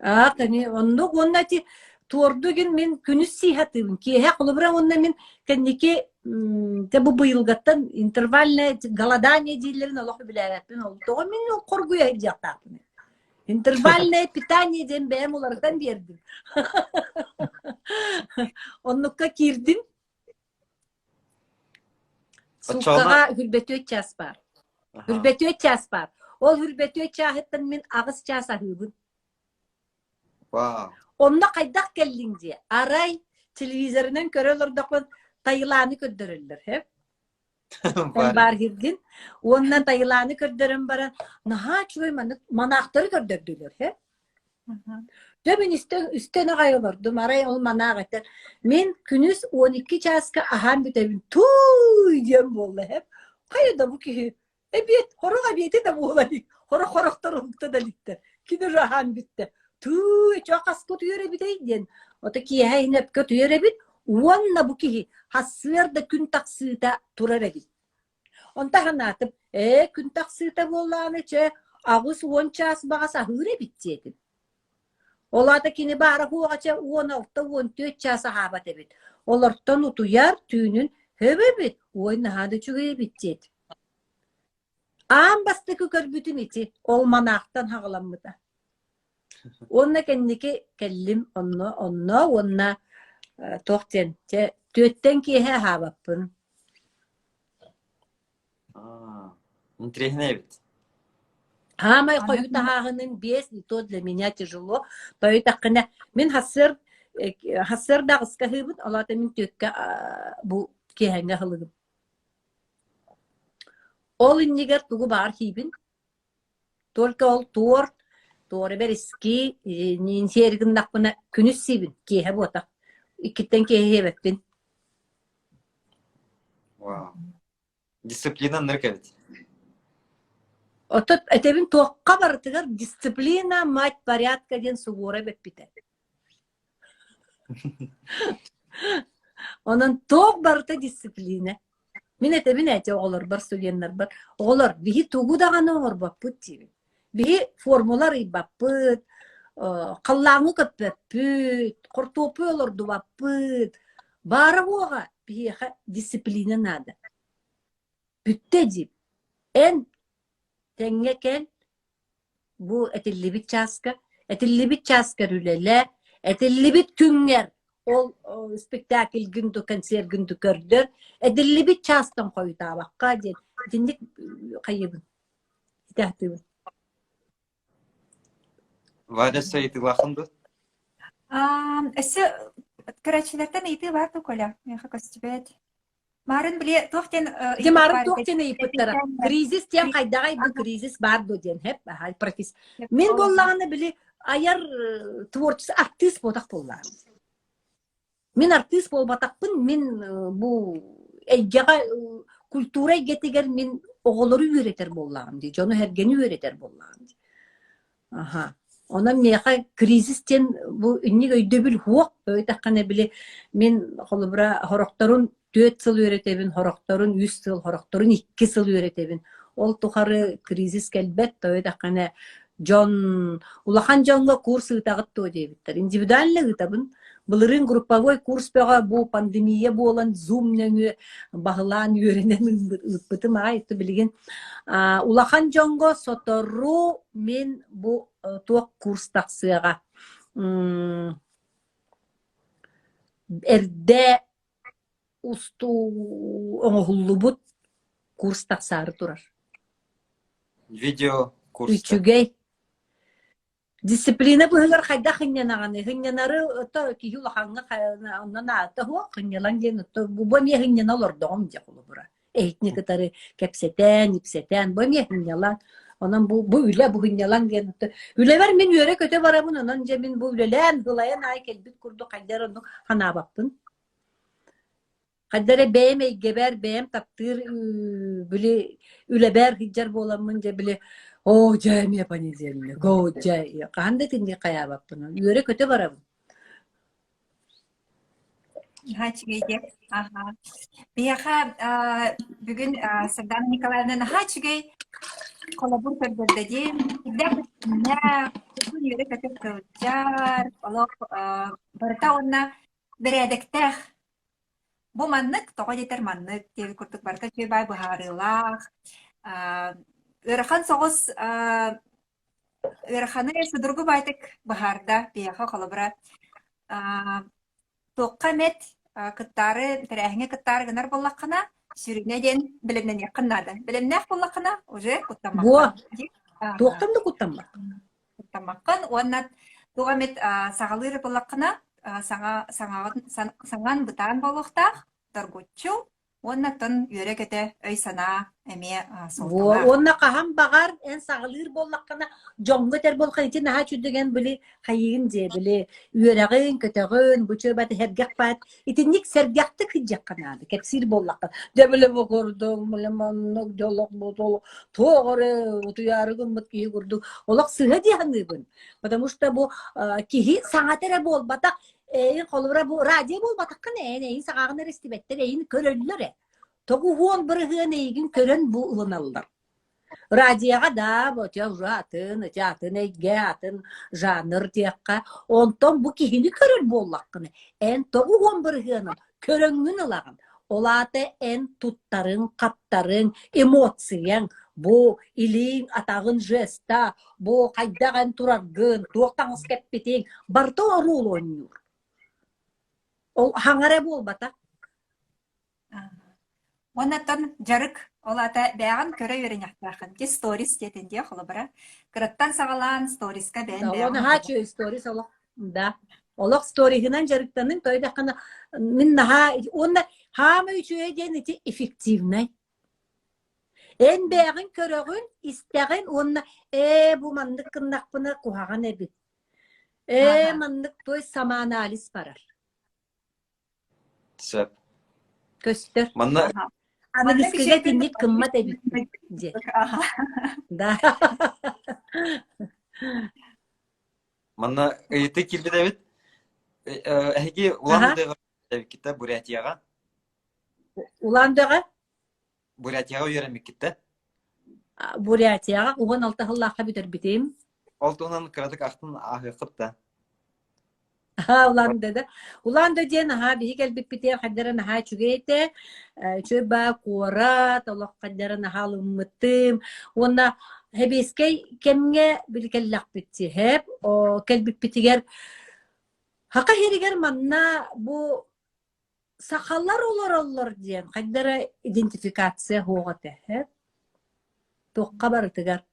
Аа, кини оннук уонна ити туорду игин мин күнүс сии сатыыбын. Киэһэ холобура уонна мин кэнники м, бу быйылгаттан интервальное голодание дииллэрин олох билээбэппин. Ол тоҕо мин хоргуйа сылдьыахтаахпын. Интервальное питание диэн бэйэм уларытан биэрдим. Оннукка киирдим. Сууккаҕа хүрбэтүөт чаас баар. Хүрбэтүөт чаас баар. Ол хүрбэтүөт чааһыттан мин аҕыс чаас аһыыбын. Вау. Онно хайдах кэллиҥ диэ? Арай телевизорынан көрө олордохпун Таиланы көрдөрөллөр, һэ? Эн баар киргин. Уонна Таиланы көрдөрөн баран, наһаа үчүгэй маннык манаахтары көрдөрдүлэр, һэ? Дьэ мин истэн, истэн аҕай олордум, арай ол манаах этэр, мин күнүс 12 чааска аһаан бүтэбин, тууй диэн буолла һэп. Хайа да бу киһи эбиэт, хорох эбиэти да буола илик, хорох хорохтор уһукта да иликтэр. Кини уже аһаан бүттэ. Тыы, чо хаска утуйар эбитэй диэн. Ото киэһэ иһин өпкө утуйар эбит, уонна бу киһи сарсыарда күн тахсыыта турар эбит. Онто санаатым, ээ, күн тахсыыта буоллаҕына, чэ, 80 чаас баҕас аһыыр эбит диэтим. Ол аата кини баара-суоҕа чэ 16-14 чаас аһаабат эбит. Олортон утуйар, түүнүн хөп эбит, ой, наһаа да үчүгэй эбит диэтим. Аан бастакы көрбүтүм ити, ол манаахтан хаҕыламмыта. Уонна кэнники кэллим онно, онно уонна э, туох диэн, чэ, түөттэн киэһэ аһаабаппын. Аа, интэриэһинэй эбит. Аамай хойут аһааһыным биэс, и то для меня тяжело. Тоойутаххына, мин сарсыар сарсыарда аҕыска аһыыбын, ол аата мин түөккэ бу киэһэҥҥэ аһылыгым. Ол иннигэр тугу баҕар сиибин. Только ол туорт, туора бэриски, сиэри гыннахпына күнүс сиибин, киэһэ буотах. Иккиттэн киэһэ сиэбэппин. Вау. Дисциплина ынырык эбит. Оттон этэбин туохха барытыгар дисциплина, мать порядка диэн Суворов эппитэ. Онон туох барыта дисциплина. Мин этэбин эти оҕолорбор, студеннарбар, оҕолор, биһи тугу даҕаны оҥорбоппут диибин. Биһи формула арыйбаппыт, халлааҥҥа көппөппүт, хортуоппуй олордубаппыт. Баара буоҕа биһиэхэ дисциплина наада. Бүттэ диибин. Эн тэҥҥэ кэл, Бу этиллибит чааска, этиллибит чааскар үлэлээ, этиллибит күҥҥэр ол спектакльгын ду концергын ду көрдөр, этиллибит чаастан хойутаабакка диэн итинник хайыыбын итэхтиибин. Варя ыйытыылааххын дуо? Өссө көрөөччүлэртэн ыйытыы баар дуо, Коля? Миэхэ көстүбэт. Марын били туох диэн Дьэ Марын туох диэн ыйыппыттара. Кризис диэн хайдаҕай бу кризис баар дуо диэн хэп аха професс. Мин буоллаҕына били айар творчество артыыс буотах буоллаҕым. Мин артыыс буолбатахпын, мин бу эйгэҕэ, культура эйгэтигэр мин оҕолору үөрэтэр буоллаҕым дии, дьону-сэргэни үөрэтэр буоллаҕым дии. Аха. Онон миэхэ кризис диэн бу инник өйдөбүл суох. Өйдөөххүнэ били мин холобура сорохторун түөрт сыл үөрэтэбин, сорохторун үс сыл, сорохторун икки сыл үөрэтэбин. Ол тухары кризис кэлбэт, тоҕо диэтэххинэ дьон улахан дьоҥҥо курс ыытаҕыт дуо диэбиттэр. Индивидуально ыытабын. Былырыын групповой курс бөҕө бу пандемия буолан Zoom нөҥүө баһылаан үөрэнэн ыыппытым аҕай. Билигин улахан дьоҥҥо сотору мин бу туох курс тахсыаҕа. Эрдэ устуу оҥоһуллубут курс тахсаары турар. Видео курста. Үчүгэй. Дисциплина быһыгар хайдах сынньанаҕыный? Сынньанары ото киһи улахаҥҥа онно наада суох сынньалаҥ диэн ото бу эмиэ сынньана олордоҕум дьэ холобура. Эһитини кытары кэпсэтэн, ипсэтэн, бу эмиэ сынньалаҥ. Онон бу, бу үлэ, бу сынньалаҥ диэн ото үлэбэр мин үөрэ-көтө барабын, онон дьэ мин бу үлэлээн, ылайан аай кэлбит курдук хайдах эрэ оннук санаабаппын. Хайда эрэ бэйэм эйгэбэр, бэйэм таптыыр били үлэбэр сылдьар буоламмын дьэ били оо дьэ эмиэ понедельник, оо дьэ хаһан да итинник хайаабаппын, үөрэ-көтө барабын. Наһаа үчүгэй диэ. Аха. Биһиэхэ бүгүн Сардана Николаевна наһаа үчүгэй холобур көрдөрдө дии. Үрдээх үөрэ-көтө сылдьар, олох барыта уонна бэрээдэктээх Бу маннык, тоҕо диэтэр маннык диэбит курдук барыта үчүгэй баай быһаарыылаах, аа, ыарахан соҕус аа, ыараханы судургу баайтык быһаарда биһиэхэ холобура аа, туохха эмит кыттаары, тэрээһиҥҥэ кыттаары гынар буоллаххына, сүрүнэ диэн бэлэмнэниэххин наада. Бэлэмнээх буоллаххына, уже Буо, куттаммаккын. туохтан да куттаммаккын. Куттаммаккын уонна туох эмит саҕалыыр буоллаххына, саҥа саҥаҕын саҥан бытаан буолуохтаах, доргуччу уонна оттон үөрэ-көтө өй-санаа эмиэ Во, суолталаах. уонна хаһан баҕар эн саҕалыыр буоллаххына, дьоҥҥо этэр буоллаххына ити наһаа үчүгэй били хайыгын дьиэ били үөрэҕин, көтөҕүн, бу чуобат эһэргэх баат итинник сэргэхтик сылдьыахха наада кэпсиир буоллахха дьэ били бу курдук били маннык дьолох бу туох эрэ утуйаары гыммыт киһи курдук олох сыыһа дии саныыбын потому что бу киһи саҥата эрэ буолбатах эйин холобура бу радио буолбатаххын эйин эйин саҕаҕын эрэ истибэттэр эйин көрөллөр ээ 90% эйигин көрөн бу ылыналлар Радиоҕа да, ити уже атын, ити атын эйгэ, атын жанр диэххэ. Онтон бу киһини көрөр буоллаххына, эн 90 бырыһыанын көрөҥҥүн ылаҕын. Ол аата эн туттарыҥ, хаптарыҥ, эмоцияҥ, бу илииҥ, атаҕын жеста, бу хайдах эн тураргын, туох таҥас кэппитиҥ, барыта оруол оонньуур. Ол хаҥара буолбатах. Уонна оттон дьарык, ол аата бэйэҕин көрө үөрэниэхтээххин. Ити сторис диэтин дии холобура. Кыраттан саҕалаан сториска бэйэн Да, бэйэҕин наһаа үчүгэй сторис олох. Да. Олох сториһынан дьарыктаныҥ, тойдаххына мин наһаа уонна хаама үчүгэй диэн ити эффективнай. Эн бэйэҕин көрөҕүн, истэҕин уонна ээ бу маннык гыннахпына куһаҕан эбит. Ээ маннык той самоанализ барар. Сөп. Көстөр. Манна Аныгыскыга итинник гыммат эбиппин диэн. Да. Манна ыйытыы киирбит эбит. Эһиги Улан-Удэҕэ эбиккит Бурятияҕа? Улан-Удэҕэ? Бурятияҕа үөрэммиккит да? Бурятияҕа 16 сыллаахха бүтэрбитим. Ол туһунан кыратык ахтын ааһыаххыт да? Улаан да Улаан да диэн аһаа биһи кэлбиппитигэр хайдара наһаа үчүгэй этэ. Үчүгэй баа куорат, олох хайдара наһаа ылыммытым. Уонна сэбиэскэй кэмҥэ били кэллэхпит сиһэп, кэлбиппитигэр Хака иһиригэр манна бу сахалар олороллор диэн хайдара идентификация суох этэ. Туохха барытыгар.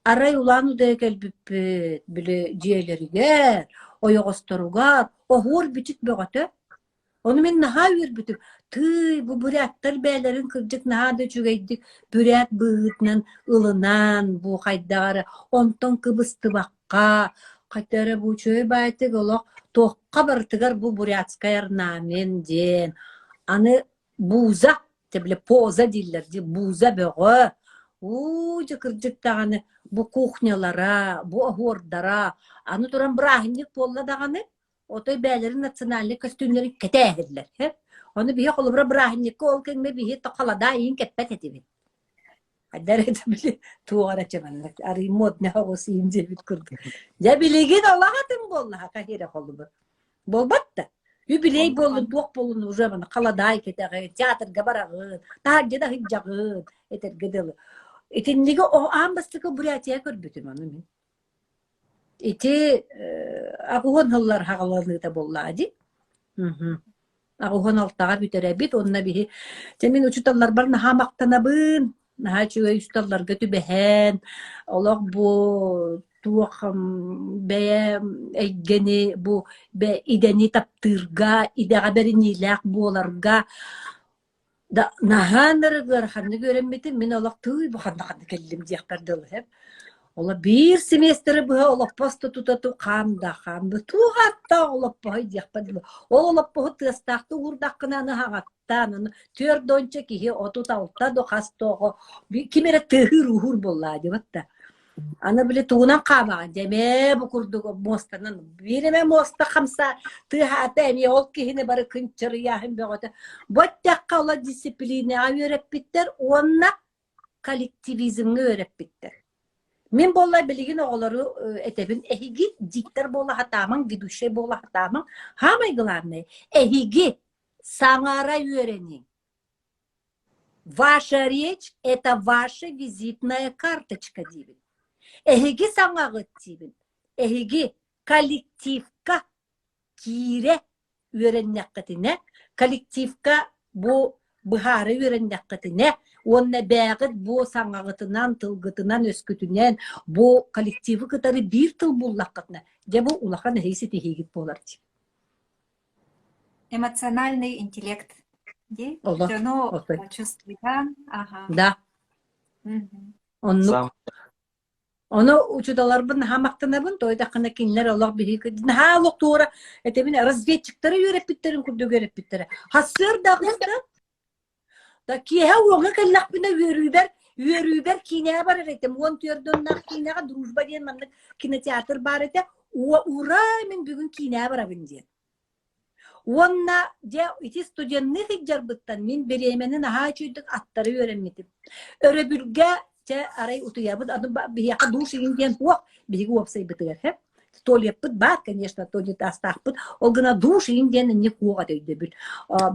Арай Улан-Удэ кэлбиппит, били дьиэлэригэр, ойоҕосторугар оһуор-бичик бөҕөтө. Ону мин наһаа үөрбүтүм. Тыый, бу буряттар бэйэлэрин кырдьык наһаа да үчүгэйдик бүрээт быһыытынан ылынан, бу хайдах эрэ онтон кыбыстыбакка, Хайта эрэ бу үчүгэй баайтык олох туохха барытыгар бу бурятскай орнамент диэн. Аны бууза, дьэ били поза дииллэр дии, бууза бөҕө. Уу, дьэ кырдьык даҕаны бу кухнялара, бу оһуордара, аны туран бырааһынньык буолла даҕаны, отой бэйэлэрин национальнай көстүүмнэрин кэтээһиллэр. Ону биһи холобура бырааһынньыкка ол кэмҥэ биһи халадаа иин кэппэт этибит. Хайдар этэ били туох эрэ чыманнык арый модный оҕус иин диэбит курдук. Дьэ билигин олох атын буоллаха каһиэрэ холобур. Буолбат да. Юбилей буоллун, туох буоллун уже маны халадаай кэтэҕин, театрга бараҕын, таһырдьа да сылдьаҕын, этэргэ дылы. Итинниги аан бастакы Бурятия көрбүтүм ону мин. Ити аҕыһын сыллар хаҕаланыыта буоллаҕа дии. Аҕыһын алтаҕа бүтэрэбит уонна биһи дьэ мин учууталларбар наһаа махтанабын. Наһаа үчүгэй учууталларга түбэһэн, олох бу туох бэйэ эйгэни бу идэни таптыырга, идэҕэ бэриниилээх буоларга Да, наһаа ынырык ыараханнык үөрэммитим. Мин олох тыый бу ханна ханна кэллим диэхпэр дылы сөп. Оло биир семестры быһа олоппос да тута ту хаам да хаам да туох ааттаах олоппоһой диэхпэр дылы. Ол олоппоһу тыастаахтык уурдаххына аны хаҕаттаан аны түөрт уонча киһи 36 да хас да оҕо ким эрэ тыаһыыр-ууһуур буоллаа диэбэт да. Аны били тугунан хаамаҕын дьэ эмиэ бу курдук муостанан биир эмэ муоста хамса тыаһаата эмиэ ол киһини бары кынчарыйааһын бөҕөтө. Бу эттэххэ ола дисциплинэҕэ үөрэппиттэр уонна коллективизмҥа үөрэппиттэр. Мин буолла билигин оҕолору этэбин эһиги диктор буола сатаамаҥ, ведущай буола сатаамаҥ. Самое главное, эһиги саҥара үөрэниҥ. Ваша речь – это ваша визитная карточка диибин. Эһиги саҥаҕыт диибин. Эһиги коллективка киирэ үөрэннэххитинэ, коллективка бу быһаара үөрэннэххитинэ уонна бээҕит бу саҥаҕытынан, тылгытынан, өскүтүнэн бу коллективы кытары биир тыл буллаххытына, дьэ бу улахан эһиги ситиһиигит буолар дии. Эмоциональный интеллект дии? Олох, Дьону отой. чувствуйдаан, ага. Да. Мгм. Оннук. Ону учууталларбын наһаа махтанабын, тоойдоххуна кинилэр олох биһиги наһаа олох туора этэбин разведчиктары үөрэппиттэрин курдук үөрэппиттэрэ. Хассыар да аҕыста Да киэһэ уоҥҥа кэллэхпинэ үөрүүбэр үөрүүбэр киинэҕэ барар этим. 14 уоннаах киинэҕэ Дружба диэн маннык кинотеатр баар этэ. Уо ура мин бүгүн киинэҕэ барабын диэн. Уонна дьэ ити студенныы сылдьарбыттан мин бириэмэни наһаа үчүгэйдик аттары үөрэммитим. Өрөбүлгэ чэ арай утуйабыт аны биһиэхэ душ игин диэн суох биһиги уопсайбытыгар һэ туалеппыт баар конечно туалетаастаахпыт ол гына душ игин диэн инник суох этэ өйдөбүл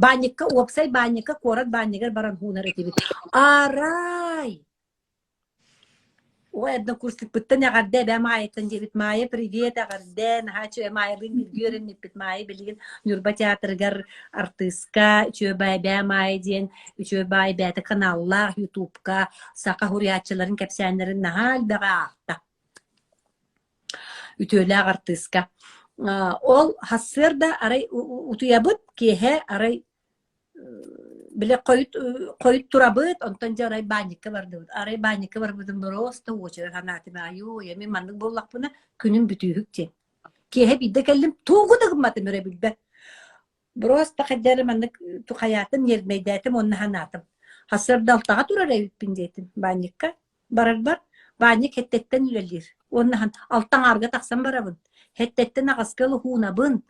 баанньыкка уопсай баанньыкка куорат баанньыгар баран хуунар этибит арай Ой, однокурсникпыттан эҕэрдэ эбээ Маайаттан диэбит. Маайа, привет, эҕэрдэ. Наһаа үчүгэй Маайалыын бииргэ үөрэммиппит. Маайа билигин Ньурба театрыгар артыыска, үчүгэй баай эбээ Маайа диэн үчүгэй баай бэйэтэ каналлаах ютубка саха суруйааччыларын кэпсээннэрин наһаа элбэҕи аахта. Үтүөлээх артыыска. Ол сарсыарда арай утуйабыт, киэһэ арай били хойут хойут турабыт, онтон дьэ арай баанньыкка бардыбыт. Арай баанньыкка барбытым просто уочарат санаатым айуу, мин маннык буоллахпына күнүм бүтүүһүк диэн. Киэһэ биирдэ кэллим, тугу да гымматым эрэ билбэт. Просто хайдах эрэ маннык хайаатым, ньиэрбэйдээтим уонна санаатым. Сарсыарда алтаҕа турар эбиппин диэтим баанньыкка. Барарбар баанньык һэттэттэн үлэлиир. Уонна алта аҥаарга тахсан барабын. Һэттэттэн аҕыска луһуунабын.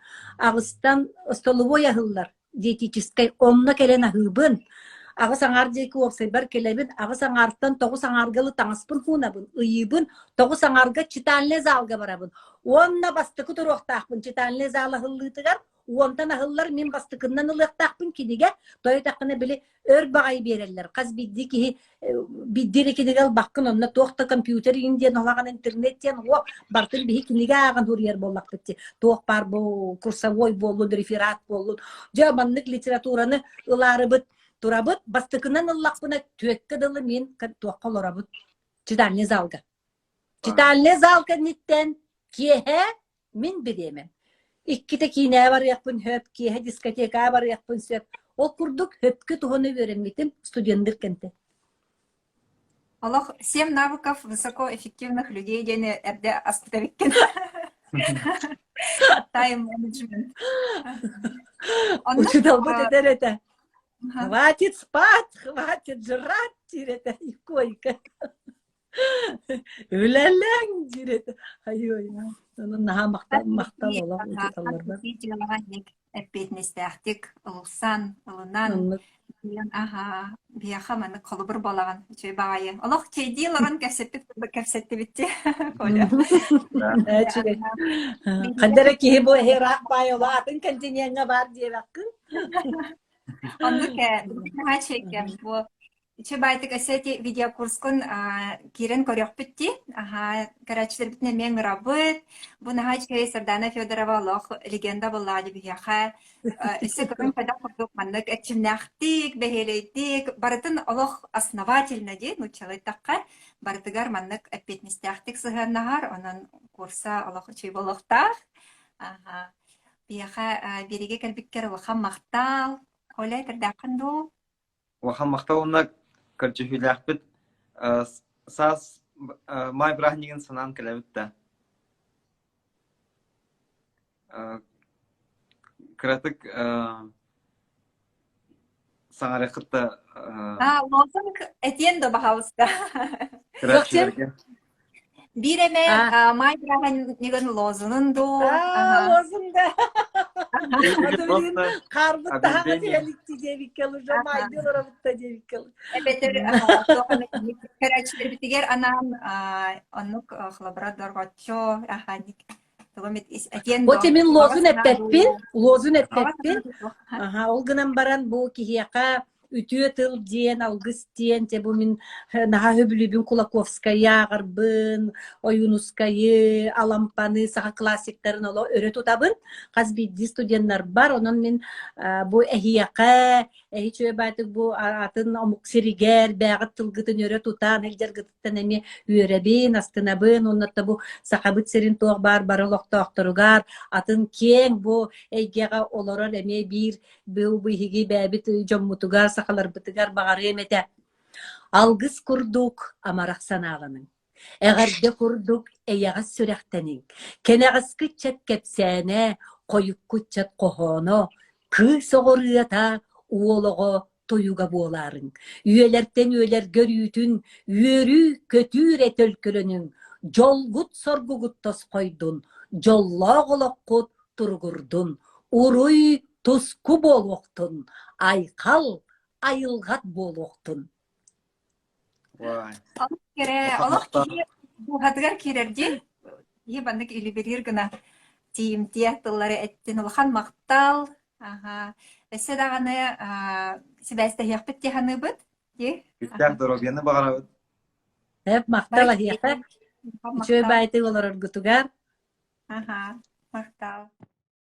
Аҕыстан столовой аһыллар диетическэй. Онно кэлэн аһыыбын. Аҕыс аҥаар диэки уопсайбар кэлэбин. Аҕыс аҥаартан тоҕус аҥаарга ылы таҥаспын хуунабын, ыйыыбын. Тоҕус аҥаарга читальный залга барабын. Уонна бастакы туруохтаахпын читальный зал аһыллыытыгар уонтан аһыллар мин бастакыннан ылыахтаахпын кинигэ тойотаххына били өр баҕайы биэрэллэр хас биирдии киһи биирдии эрэ кинигэ ылбаккын онно туох да компьютер иин диэн улахан интернет диэн уо бартын биһи кинигэ ааҕан суруйар буоллахпыт дии туох баар бу курсовой буоллун реферат буоллун дьэ маннык литератураны ылаарыбыт турабыт бастакынан ыллахпына түөккэ дылы мин туохха олоробут читальный залга читальный зал кэнниттэн киэһэ Мин бириэмэм. Иккитэ киинэҕэ барыахпын сөп, киэһэ дискотекаҕа барыахпын сөп. Ол курдук сөпкө туһана үөрэммитим студенныыр кэмтэн. Олох семь навыков высокоэффективных людей диэни эрдэ аспыт эбиккин. Тайм-менеджмент. Учууталбыт этэр этэ. Хватит спать, хватит жрать диир этэ койка. Үлэлэҥ диир этэ. Айой. Онон наһаа махтал махтал олох учууталларбар. Эппиэтинэстээхтик ылсан, ылынан, аһаа, биһиэхэ маннык холобур буолаҕын, үчүгэй баҕайы. Олох чэйдии олорон кэпсэппит курдук кэпсэттибит дии, Коля. Үчүгэй. Ханна эрэ киһи бу эһи ыраах баай оло атын континеҥҥа баар диэбэккин. Оннук ээ, наһаа үчүгэй бу Үчүгэй баайтык өссө ити видеокурскун киирэн көрүөхпүт дии. Аһаа, көрөөччүлэрбитин эмиэ ыҥырабыт. Бу наһаа үчүгэй Сардаана Федорова олох легенда буоллаҕа дии биһиэхэ. Өссө көрөн хайдах курдук маннык эрчимнээхтик, бэһиэлэйдик, барытын олох основательно дии нууччалыы эттэххэ, барытыгар маннык эппиэтинэстээхтик сыһыаннаһар, онон курса олох үчүгэй буолуохтаах. Аһаа. Биһиэхэ биэриигэ кэлбиккэр улахан махтал. Оля, этэрдээххин дуу? Улахан махтал уонна көрдьүһүүлээхпит саас маай бырааһынньыгын санаан кэлэбит да. Кыратык саҥарыаххыт да А, лозунг этиэн да баһаалыста. Көрөөччүлэргэ. Биир эмэ маай бырааһынньыгын лозунун дуу? Лозунг да. Хаарбыт таһаҕа түһэликти диэбиккэ уже маайды олоробутта диэбиккэ. Эбэтэр туох эмэ көрөөччүлэрбитигэр анаан оннук холобура дорҕоччу аханик Вот мин лозун эппэппин, лозун эппэппин. Аха, ол гынан баран бу киһиэхэ үтүө тыл диэн, алгыс диэн, те бу мин наһаа сөбүлүүбүн Кулаковскайы ааҕарбын, Ойуунускайы, Алампаны, саха классиктарын оло өрө тутабын. Хас биирдии студеннарбар, онон мин бу эһиэхэ, эһи чүөбаатык бу атын омук сиригэр, бээҕит тылгытын өрө тутан, илдьэргытыттан эмиэ үөрэбин, астынабын, уонна бу Сахабыт сирин туох баар бары олохтоохторугар, атын киэҥ бу эйгэҕэ олорор эмиэ биир бу биһиги бэйэбит дьоммутугар, сахаларбытыгар баҕарыам этэ. Алгыс курдук амарах санааланыҥ. Эҕэрдэ курдук эйэҕэс сүрэхтэниҥ. Кэнэҕэски ыччат кэпсээнэ, хойукку ыччат хоһооно, кыыс оҕо ырыата, уол оҕо тойуга буолаарыҥ. Үйэлэртэн үйэлэргэ өрүүтүн үөрүү, көтүү эрэ төлкөлөнүҥ, дьолгут-соргугут тосхойдун, дьоллоох олоххут туругурдун, уруй туску буолуохтун, айхал айылҕат буолуохтун. Олох кэрэ, олох киһи дууһатыгар киирэр дии. Киһи маннык илибириир гына тиийимтиэ тыллары эттин. Улахан махтал. Аха. Өссө даҕаны сибээстэһиэхпит дии саныыбыт. Дии. Күүстээх доруобуйаны баҕарабыт. Эп махтал эһиэхэ. Үчүгэй баайтык олороргутугар. Аха. Махтал.